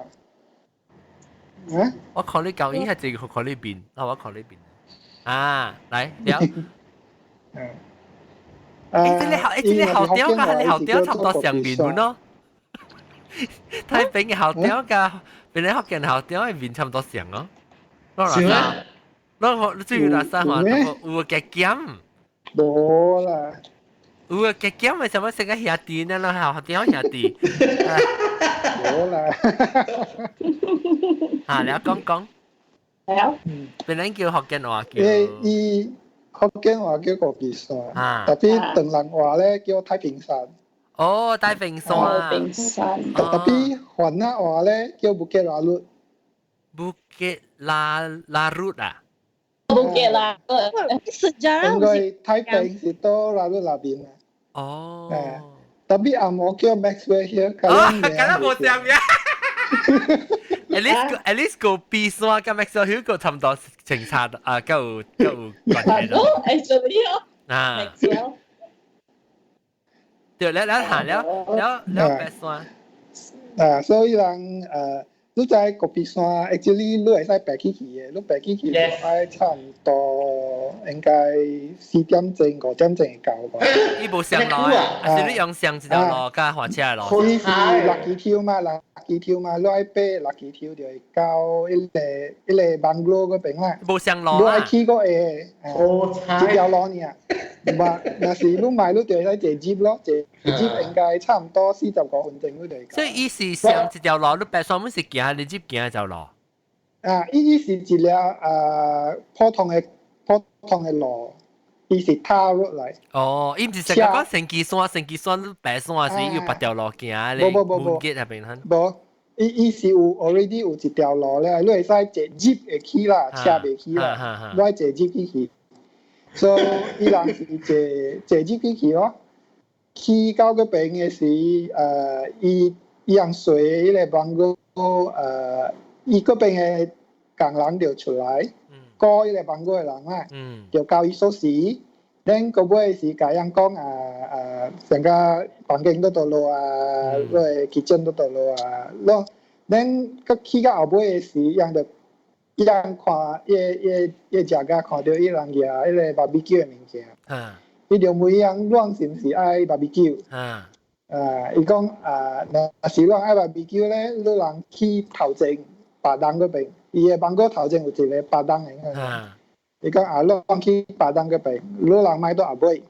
Speaker 5: 啊？
Speaker 1: 我看你舊影較濟，我看你面，啊，我看你面。啊，來，了。
Speaker 5: 嗯。
Speaker 1: 誒，這個校，誒，這個校長佮你校長差不多相面咯。太平嘅校長佮別人福建校長嘅面差不多像哦。
Speaker 4: 是咩？
Speaker 1: 我最近那三話有個減。
Speaker 5: 無啦。
Speaker 1: 有個加減嘅什麼成個兄弟呢？咯，校長兄弟。
Speaker 5: 無啦。
Speaker 1: 啊，你講講。
Speaker 3: 係啊。
Speaker 1: 別人叫福建話叫。
Speaker 5: 伊福建話叫個別山，tapi 唐人話咧叫太平山。
Speaker 1: 哦，太平山。
Speaker 3: 太平山。
Speaker 5: tapi 番仔話咧叫 Bukit Larut。
Speaker 1: Bukit La Larut 啊？
Speaker 3: Bukit Larut。
Speaker 5: 應該太平是到 Larut 那邊啊。
Speaker 1: 哦。
Speaker 5: tapi 紅毛叫 Maxwell Hill，
Speaker 1: 哦，敢若無相名。At least 個比山佮 Maxwell Hill 個差不多清差啊，夠夠關係
Speaker 3: 咯。Actually 哦。
Speaker 1: 啊。
Speaker 3: Maxwell。
Speaker 1: 對，了了行了了了白山。
Speaker 5: 啊，所以人你知個別山，actually 你會使爬起去嘅，你爬起去愛差毋多應該4點鐘5點鐘會到吧。
Speaker 1: 伊無上路啊，還是你用上一條路佮滑車的路？
Speaker 5: 伊是六支抽嘛，六支抽嘛，你愛爬六支抽就會到一個一個 bungalow 嗰邊啦。
Speaker 1: 無上路啊？
Speaker 5: 你愛去個會，一條路爾。無，若是你買你就會使坐 jeep 咯，坐 jeep 應該差毋多45分鐘你就會到。
Speaker 1: 所以伊是上一條路，你爬山毋是行，你 jeep 行一條路。
Speaker 5: 啊，伊是一個啊普通的路，伊是 tar road 來。
Speaker 1: 哦，伊毋是成個講神奇山，神奇山你爬山時有別條路行咧，
Speaker 5: 無無無無。
Speaker 1: 結那邊很。
Speaker 5: 無，伊是有 already 有一條路咧，你會使坐 jeep 會去啦，車袂去啦，你愛坐 jeep 去。所以伊人是坐坐 jeep 去咯，去到嗰邊嘅時，伊人隨彼個 bungalow，伊嗰邊嘅工人就出來，顧彼個 bungalow 嘅人啊，就交伊鎖匙，then 個尾是共人講啊啊，成個房間佗佗落啊，你的 kitchen 佗佗落啊，咯，then 閣去到後尾嘅時，人就伊人看伊伊伊食甲看著伊人舉彼個 barbecue 嘅物件，伊就問人，恁是毋是愛 barbecue？啊，伊講啊，若是恁愛 barbecue 咧，你人去頭前 padang 嗰邊，伊的 bungalow 頭前有一個 padang 嘅。伊講啊，恁去 padang 嗰邊，你人莫倒後尾。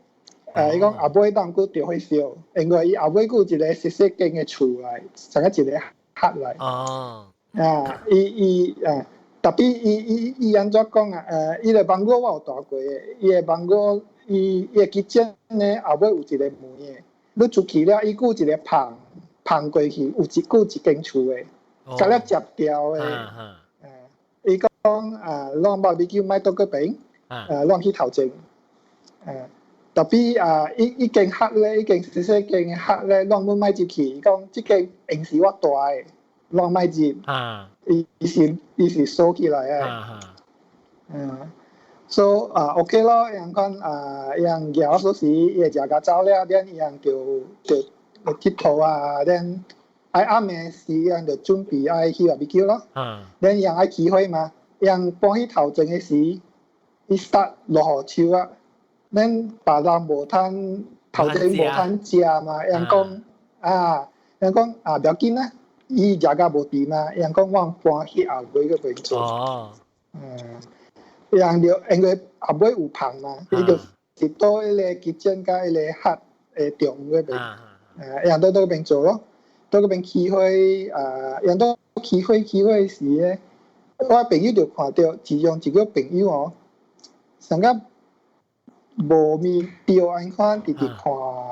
Speaker 5: 伊講後尾當閣著火燒，因為伊後尾閣有一個細細間嘅厝來，像個一個 hut 來。啊，伊伊啊。tapi 伊伊伊按怎講啊？伊個 bungalow 我有蹛過的，伊個 bungalow 伊伊個 kitchen 咧後尾有一個門的，你出去了，伊閣有一個棚棚過去，有一閣有一間厝的，共了接掉的。伊講啊，攏 barbecue 莫倒嗰邊，攏去頭前。tapi 啊，伊伊間 hut 咧，伊間細細間的 hut 咧，攏阮莫入去。伊講這間閒時我蹛的。攏莫入，伊是鎖起來的。嗯，so 啊 OK 咯，樣看啊，樣舉鎖匙，伊會食甲走了，then 伊樣就就𨑨迌啊，then 愛暗暝時，樣就準備愛去 barbecue 咯。then 樣愛起火嘛，樣搬去頭前的時，伊 start 落雨手啊，then 別人無通頭前無通食嘛，樣講啊，樣講啊，不要緊啊。伊食甲無佇嘛，伊講我搬去後尾嗰邊做。嗯，伊就因為後尾有棚嘛，伊就是倒彼個 kitchen 佮彼個 hut 的中嗰邊，伊佇倒邊做咯，倒嗰邊起火，啊，伊佇起火起火時咧，我朋友就看著其中一個朋友哦，上個無物著按款，直直看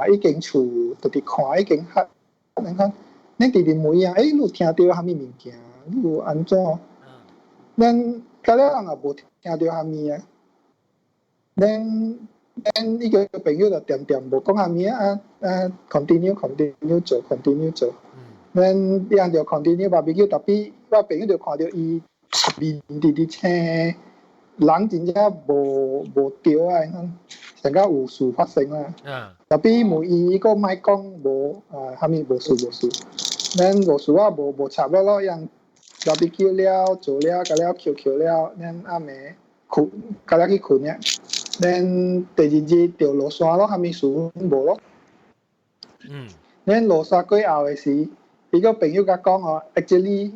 Speaker 5: 彼間厝，直直看彼間 hut，按款。恁直直問啊，欸，你有聽著啥物物件？你有按怎？咱甲了人也無聽著啥物啊。咱伊個朋友就恬恬無講啥物啊啊，continue continue 做 continue 做。咱伊人就 continue barbecue，tapi 我朋友就看著伊面直直青，人真正無無對啊，成個有事發生啦。Tapi 問伊伊個莫講無啊，啥物無事無事，咱無事啊無無插我咯，樣 barbecue 了做了，甲了扣扣了，咱暗暝睏，甲了去睏了。咱第二日就落山咯，啥物事無咯。咱落山過後的時，伊個朋友共講哦，actually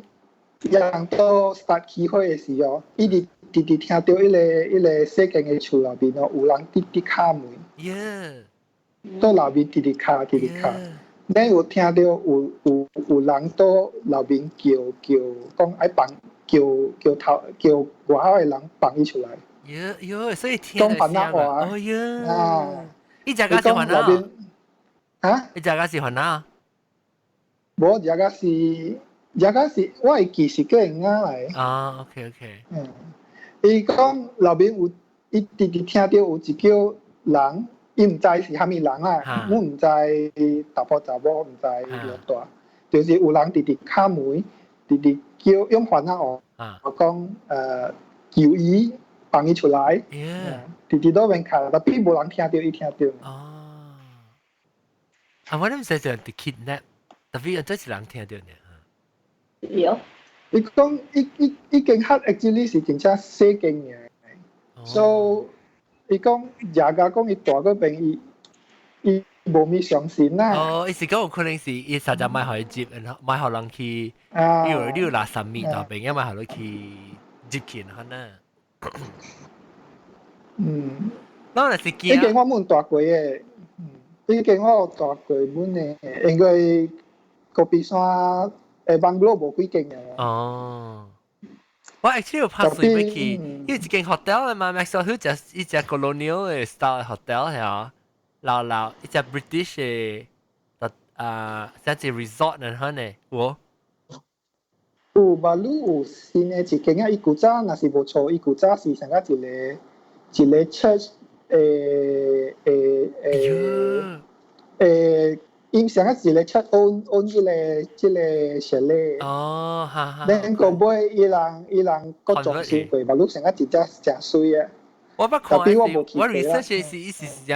Speaker 5: 人到 start 起火的時哦，伊直直直聽著彼個彼個細間的厝內面哦，有人直直敲門。到內面直直敲直直敲。咱有聽著有有有人到內面叫叫，講愛放叫叫頭叫外口的人放伊出來。
Speaker 1: 喲喲，所以聽
Speaker 5: 講番仔話。
Speaker 1: 哦喲。啊！伊隻個是番仔。
Speaker 5: 啊？
Speaker 1: 伊隻個是番仔？
Speaker 5: 無，這個是這個是我會記是個人仔來。
Speaker 1: 啊，OK OK。
Speaker 5: 嗯，伊講內面有，伊直直聽著有一叫人，伊毋知是啥物人啊，我毋知查埔查某，毋知老大，就是有人直直敲門，直直叫用番仔話，我講求伊放伊出來，直直都邊敲，tapi 無人聽著，伊聽著。
Speaker 1: 哦。啊，我諗使就 kidnap，tapi 這是人聽著呢。
Speaker 3: 有。
Speaker 5: 伊講伊伊伊間較 actually 是真正細間嘅，所以伊講廿家講伊大嗰邊伊伊無咪相信啦。
Speaker 1: 哦，伊是講有可能是伊實在莫予伊接，然後莫予人去，你有你有垃圾物那邊，要莫予你去入去可能。那是驚。
Speaker 5: 呢間我滿大過嘅，呢間我有大過滿嘅，因為高比山誒 bungalow 無幾間嘅。
Speaker 1: 哦。我 actually 有拍水要去，因為一間 hotel 嘛，Maxwell Hill 只一隻 colonial 嘅 style hotel 係啊，老老一隻 British 嘅，啊，像一 resort 那款嘅，有。
Speaker 5: 有馬路有新的一間啊，伊古早若是無錯，伊古早是上個一個一個 church 誒誒誒誒，伊上個一個 church own own 這個這個設立。
Speaker 1: 哦，哈哈。
Speaker 5: 咱個尾伊人伊人閣裝修過，馬路上個一隻誠媠啊。
Speaker 1: 我捌看我 research 是伊是是一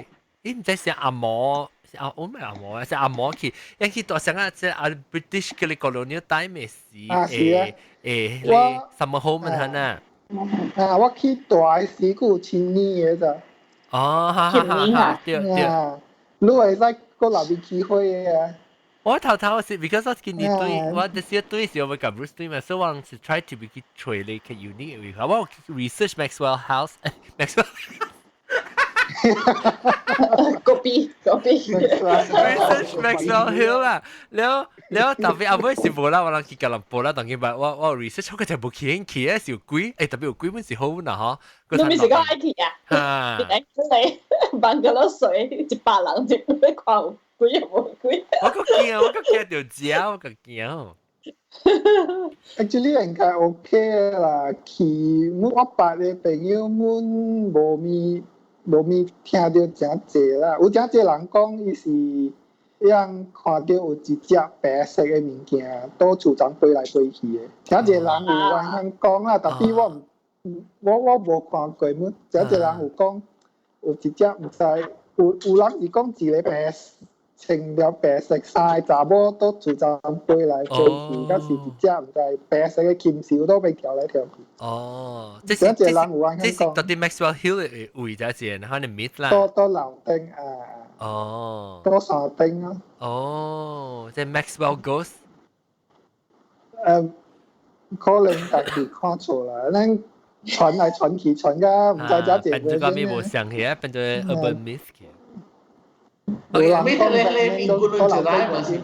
Speaker 1: 個，伊毋知是阿毛。啊，我唔係阿毛啊，是阿毛去，因去到上個即係 British 嘅 colonial time 嘅時，
Speaker 5: 啊是啊，
Speaker 1: 誒，我 summer home 係呐。
Speaker 5: 啊，我去大時閣有親年嘅咋。
Speaker 1: 哦，哈哈哈，對對。
Speaker 5: 你會使閣內面起火嘅啊？
Speaker 1: 我頭頭是 because 我今年對，我這些對是我會甲 Bruce 對嘛，所以我是 try to be 去揣你個 unique 嘅位。我 research Maxwell House，Maxwell。
Speaker 3: copy copy
Speaker 1: research Maxwell Hill 啦，了了特別後尾是無啦，我人去吉隆坡啦，當然我我 research 我個就無去去嘅是有鬼，誒特別有鬼本是好啦嗬。
Speaker 3: 你咪是講愛去啊？嚇！你辦個落水，100人一看有鬼又無鬼。
Speaker 1: 我閣驚，我閣驚著食，我閣驚。
Speaker 5: Actually 應該 OK 啦，去我捌的朋友們無咪。無咪聽著誠濟啦，有誠濟人講伊是樣看著有一隻白色的物件，倒厝層飛來飛去的。誠濟人有按樣講啦，tapi 我毋我我無看過，滿誠濟人有講有一隻毋知有有人是講一個白穿了白色衫的查某倒厝層飛來飛去，抑是一隻毋知白色的禽獸倒欲跳來跳去。
Speaker 1: 哦，這是這是這是到底 Maxwell Hill 的位置是，可能 myth 啦。
Speaker 5: 倒倒樓頂啊。
Speaker 1: 哦。
Speaker 5: 倒山頂啊。
Speaker 1: 哦，這 Maxwell Ghost。
Speaker 5: 可能家己看錯啦，咱傳來傳去傳甲毋知遮濟
Speaker 1: 變做個咩無相起啊，變做 urban myth 去。
Speaker 4: 你你你 Gunung Jerai 嘛是？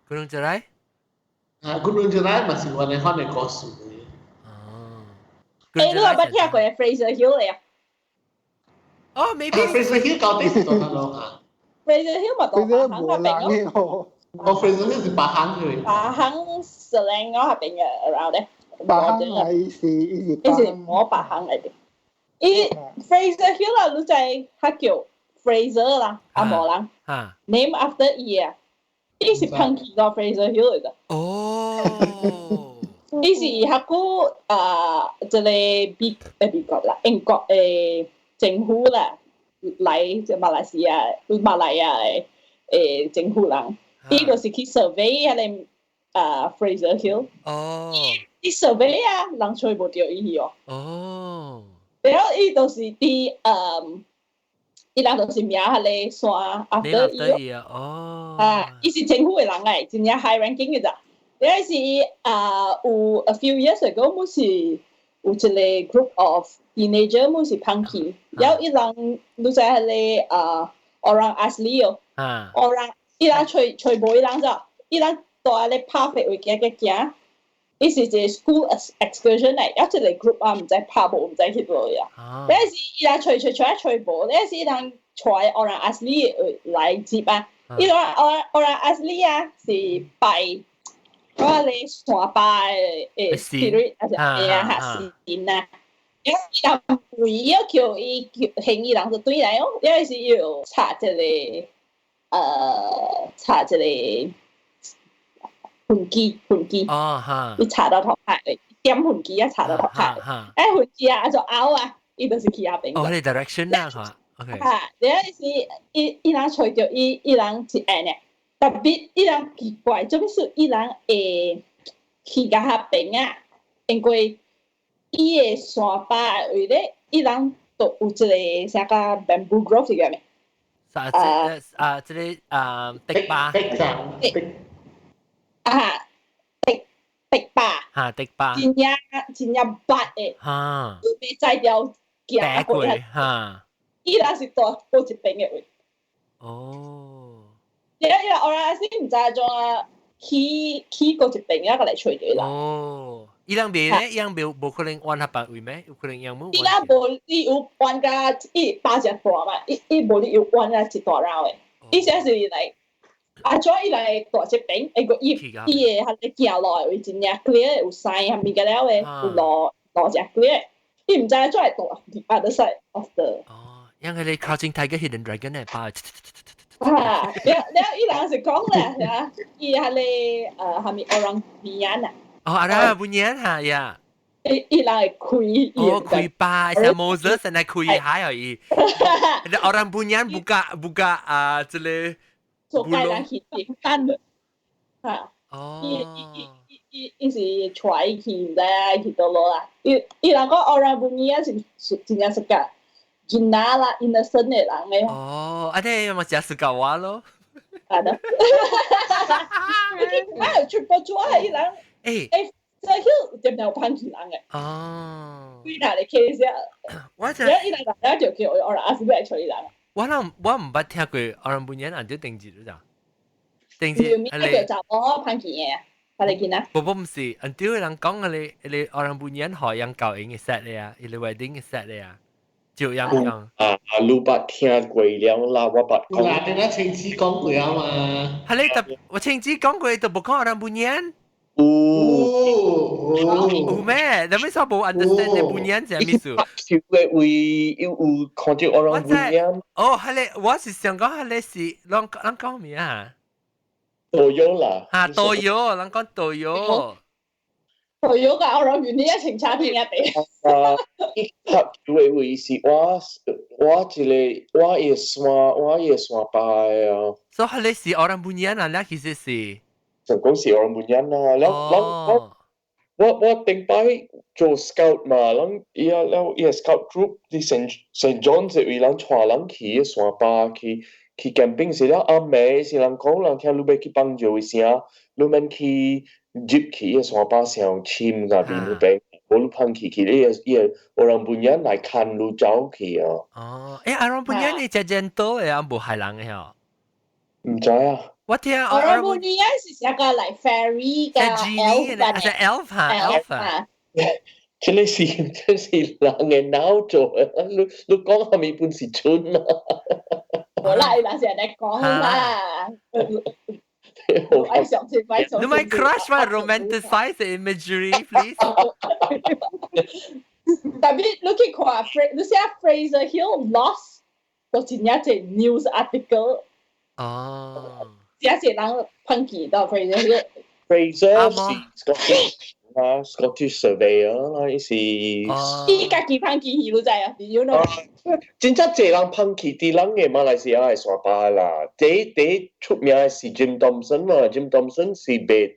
Speaker 1: Gunung Jerai？
Speaker 4: 啊，Gunung Jerai 嘛是我哋看的故事。
Speaker 1: 哦。
Speaker 3: 誒，你有捌聽過 Fraser Hill 咧？
Speaker 1: 哦，maybe
Speaker 4: Fraser Hill 到底是多少路啊
Speaker 3: ？Fraser Hill 嘛，多巴行那邊
Speaker 5: 咯。
Speaker 4: 哦，Fraser Hill 是巴行嘅。
Speaker 3: 巴行雪蘭莪那邊嘅 around 咧。
Speaker 5: 巴行係是伊是。
Speaker 3: 伊是無巴行嚟嘅。伊 Fraser Hill 啦，你知較叫 Fraser 啦，阿毛人。Name after 伊啊。伊是噴氣個 Fraser Hill 嚟嘅。
Speaker 1: 哦。
Speaker 3: 伊是較久啊，這个美國啦，英國的政府啦，來這馬來西亞馬來亞的政府人，伊就是去 survey 彼个啊 Fraser Hill。伊 survey 啊，人揣無著伊去哦。然後伊就是佇伊人就是名彼个山 after 伊
Speaker 1: 哦。
Speaker 3: 啊，伊是政府的人來，真正 high ranking 的咋。了是啊，有 a few years ago，毋是有一个 group of teenager，毋是碰去，了伊人你知彼个啊，orang asli 哦，orang 伊人揣揣無伊人咋，伊人蹛咧拍飛位行行行，伊是一個 school excursion 來，了這個 group 啊，毋知拍無，毋知去佗位啊。了是伊人揣揣揣揣無，了是伊人揣 orang asli 來接啊，伊人 orang asli 啊是拜。我咧山巴的 spirit 啊，是啊，哈神啊，伊人為咗叫伊叫興伊人就對來哦，因為是要插這個插這個痕機痕機，伊插到頭殼，點痕機啊，插到頭殼，痕機啊就拗啊，伊就是去遐邊。
Speaker 1: 哦，你 direction 啊，嚇，OK。
Speaker 3: 哈，了是伊伊人揣著伊伊人一下呢。特別伊人奇怪，做咩事伊人會去共遐邊啊？因為伊的山巴位咧，伊人都有一個啥個 bamboo grove 是叫咩？
Speaker 1: 啥？啊，這個啊，竹巴。
Speaker 3: 啊，竹竹巴。
Speaker 1: 哈，竹巴。
Speaker 3: 真正真正捌的。都袂摘掉行過。
Speaker 1: 哈。
Speaker 3: 伊人是蹛佗一邊的位。因為我先毋知怎啊去去過一邊啊，閣來揣著啦。
Speaker 1: 哦，伊人袂咧，伊人袂無可能彎遐別位咩？有可能樣無。
Speaker 3: 伊人無，伊有彎甲伊巴只大嘛，伊伊無你有彎甲一大繞的。伊說是來，啊怎伊來蹛這邊，會個伊伊的彼个行路的位真正 clear，有山啥物個了的，有路路誠 clear。伊毋知怎會蹛 the other side of the。
Speaker 1: 哦，因為你 Crouching Tiger Hidden Dragon 咧，巴。
Speaker 3: 啊，了了，伊人是講咧，嚇，伊彼个啥物 orang Bunian 啊。
Speaker 1: 哦，orang Bunian 哈呀。
Speaker 3: 伊伊人會開。
Speaker 1: 哦，開巴，像 Moses 來開海而已。Orang Bunian buka buka 啊，這個。
Speaker 3: 做該人去點單的，嚇。
Speaker 1: 哦。
Speaker 3: 伊伊伊伊伊是帶伊去，毋知影去佗落啦。伊伊人講 orang Bunian 是真正是個。囡仔啦，innocent 的人的。
Speaker 1: 哦，啊，你嘛食自家話咯。
Speaker 3: 係咯。啊，全部做啊，伊人。欸，這迄點有碰去人的。幾大个 case 啊？
Speaker 1: 我就。
Speaker 3: 伊人大家就叫我阿是來揣伊人。
Speaker 1: 我諗我毋捌聽過 orang Bunian 按照定字咋？定字
Speaker 3: 係你。叫查某碰去的，係你見啊？
Speaker 1: 無無毋是，按照人講嘅你你 orang Bunian 學樣教應嘅 set 咧啊，伊個 wedding 嘅 set 咧啊。照樣講。
Speaker 13: 啊，你捌聽過了啦，我捌
Speaker 4: 講。啦，等下親自講過啊嘛。
Speaker 1: 係你特我親自講過，就無講 orang Bunian。
Speaker 13: 有
Speaker 1: 有咩？你咩說無 understand 你 Bunian 是啥意思？
Speaker 13: 小嘅位有看到 orang Bunian。
Speaker 1: 哦，係你，我是想講係你是，攏攏講咩啊？
Speaker 13: 多有啦。
Speaker 1: 啊，多有，人講多有。
Speaker 3: 多有個 orang Bunian 清查片一地。
Speaker 13: 啊！伊拍球的位是我我一個我會山我會山巴的啊。
Speaker 1: 所以你是 orang Bunian 啊？你其實是。
Speaker 13: 就講是 orang Bunian 啦，了了我我頂擺做 scout 嘛，人伊啊了伊個 scout group 佇 Saint John 這位人帶人去山巴去去 camping 時了暗暝是人講人聽你欲去放尿的聲，你免去入去伊個山巴上深那邊那邊。無你碰去去，伊個伊個 orang Bunian 來牽你走去啊。
Speaker 1: 哦，欸，orang Bunian 你食 gentle 的啊，無害人的吼。
Speaker 13: 毋知啊。
Speaker 1: 我聽
Speaker 3: orang Bunian 是啥個 like fairy 個 elf
Speaker 1: 啊，是 elf 哈，elf 啊。
Speaker 13: 這個是這是人的腦做的，你你講啥物本是準啊？
Speaker 3: 無啦，伊人是按呢講啦。
Speaker 1: 你咪 crush 嘛，romanticize the imagery, please。
Speaker 3: 特別你去看，你寫 Fraser Hill Lost，就真正一 news article。
Speaker 1: 哦。
Speaker 3: 真濟人抨擊到 Fraser Hill。
Speaker 13: Fraser 是啊，Scottish surveyor 啦，伊是。
Speaker 3: 伊家己芳去你知啊？You know？
Speaker 13: 真正濟人芳去佇人嘅馬來西亞嘅山巴啦，第第出名嘅是 Jim Thompson 嘛，Jim Thompson 是賣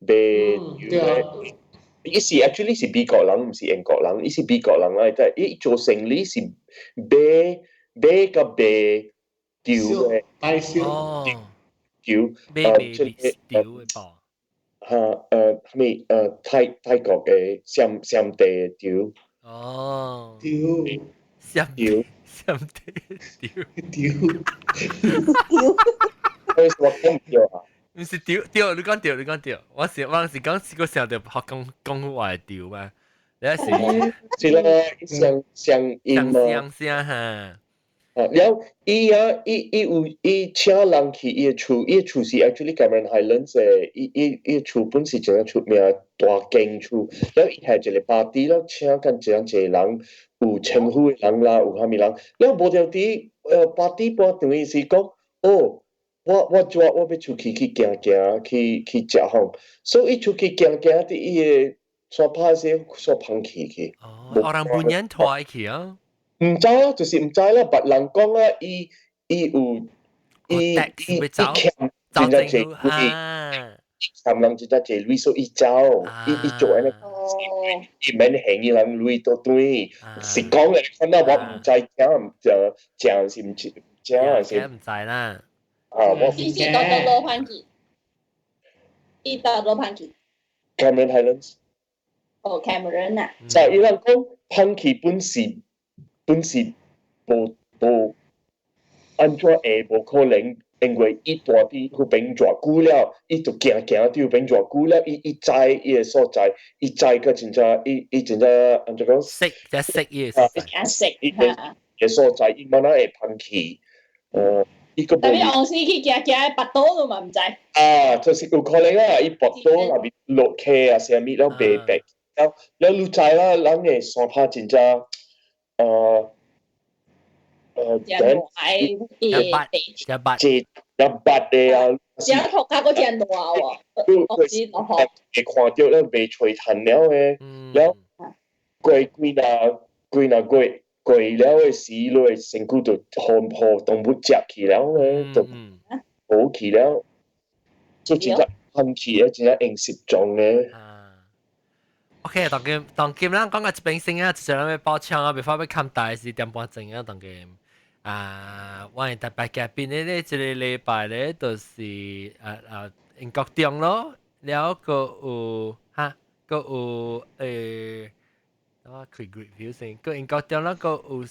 Speaker 13: 賣油嘅。伊是 actually 是美國人，毋是英國人，伊是美國人來，但伊做生理是買買佮賣油嘅，
Speaker 4: 大小
Speaker 13: 油，
Speaker 1: 買賣油嘅噃。
Speaker 13: 嚇咩泰泰國嘅暹暹地的油。
Speaker 1: 哦。
Speaker 4: 油。
Speaker 1: 暹
Speaker 13: 油。
Speaker 1: 暹地油。
Speaker 4: 油。
Speaker 13: 油。我講唔對啊。
Speaker 1: 毋是對對，你講對，你講對。我是我是講試過想著學講講話對嘛。你是
Speaker 13: 是啦，相相音嘛。
Speaker 1: 相聲哈。
Speaker 13: 啊，了伊啊，伊伊有伊請人去伊的厝，伊的厝是 actually Cameron Highlands 的，伊伊伊的厝本是真正出名大間厝，了伊係一個 party 了，請緊真濟人，有政府的人啦，有啥物人，了無著佇party 半場伊是講，哦，我我怎我欲出去去行行，去去食吼，所以伊出去行行佇伊的山拍時煞芳去去。
Speaker 1: 哦，orang Bunian 拖去啊。
Speaker 13: 毋知啊，就是毋知啦。別人講啊，伊伊有伊伊伊欠真正濟鐳，欠人真正濟鐳，所以伊走，伊伊做按呢，伊免還伊人鐳倒轉，是講的，看到我毋知聽，就正是毋是正是？
Speaker 1: 毋知啦。
Speaker 13: 啊，我
Speaker 3: 伊是倒倒落番去，伊倒落番去。
Speaker 13: Cameron Highlands。
Speaker 3: 哦，Cameron 啊。
Speaker 13: 就伊人講，芳去本是。本是無無按怎會無可能，因為伊住佇彼邊偌久了，伊就行行佇彼邊偌久了，伊伊知伊的所在，伊知閣真正伊伊真正按怎講？
Speaker 1: 識即識伊
Speaker 13: 個
Speaker 3: 識，
Speaker 13: 伊個個所在，伊慢慢會芳去。伊閣無。
Speaker 3: 特別往時去行行，跋倒都嘛毋知。
Speaker 13: 啊，就是有可能啊，伊跋倒若邊落溪啊，啥物了白白，了了你知啦，人的山拍真正。
Speaker 3: 一
Speaker 1: 捌一捌
Speaker 13: 一捌的啊，
Speaker 3: 只學較嗰隻爛喎，
Speaker 13: 會看著咱袂吹炭了的，了過幾若幾若過過了的時，你身軀就予予動物食去了的，就無去了，所以真正芳去的真正用失蹤的。
Speaker 1: OK，當今當今咱講個這邊先啊，就是咱欲爆槍啊，before 欲冚大是點半鐘啊，當今啊，我的特別嘉賓咧，這個禮拜咧，就是啊啊英國中咯，了閣有哈，閣有我開 review 先，閣英國中啦，閣有個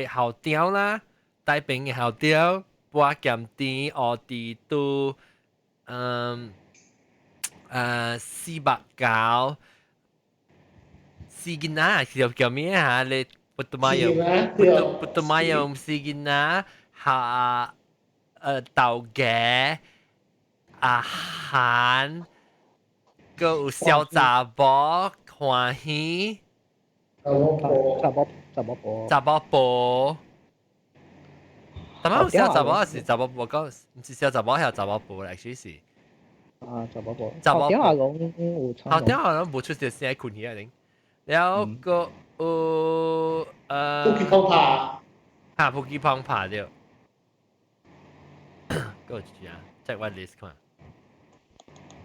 Speaker 1: 校長啦，大平的校長，波鹹甜、烏地都，嗯，四百九。四囡仔叫叫咩啊？你不得馬有，不得不得馬有四囡仔，下豆芽阿韓，閣有小查某歡喜，
Speaker 7: 查某婆，查某查某婆，
Speaker 1: 查某婆，查某小查某還是查某婆？講毋是小查某，還是查某婆來？其實是
Speaker 7: 啊，查某婆，
Speaker 1: 查某
Speaker 7: 婆。阿龍有
Speaker 1: 頭頂阿龍無出就先困起來。了閣有
Speaker 4: 布吉碰拍，
Speaker 1: 哈，布吉碰拍對。閣有一隻啊，check 我 list 看。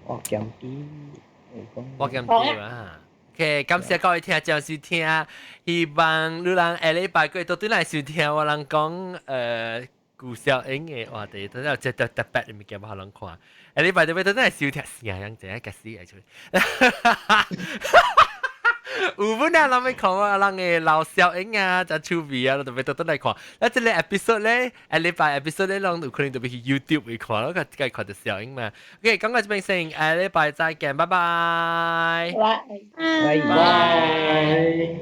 Speaker 7: 我鹹啲，
Speaker 1: 我鹹啲啊。OK，感謝各位聽眾收聽，希望你人下禮拜過倒轉來收聽我人講顧小英的話題，等下這特特別的物件，予人看。下禮拜就欲倒轉來收聽，啥樣子啊？該死來出。有本啊，人欲看我人的老小英啊，真趣味啊，特別倒轉來看。那這個 episode 咧，下禮拜 episode 咧，攏有可能特別去 YouTube 去看咯，個個看著小英嘛。OK，講到這邊先，下禮拜再見，拜拜。
Speaker 3: 拜
Speaker 4: 拜拜。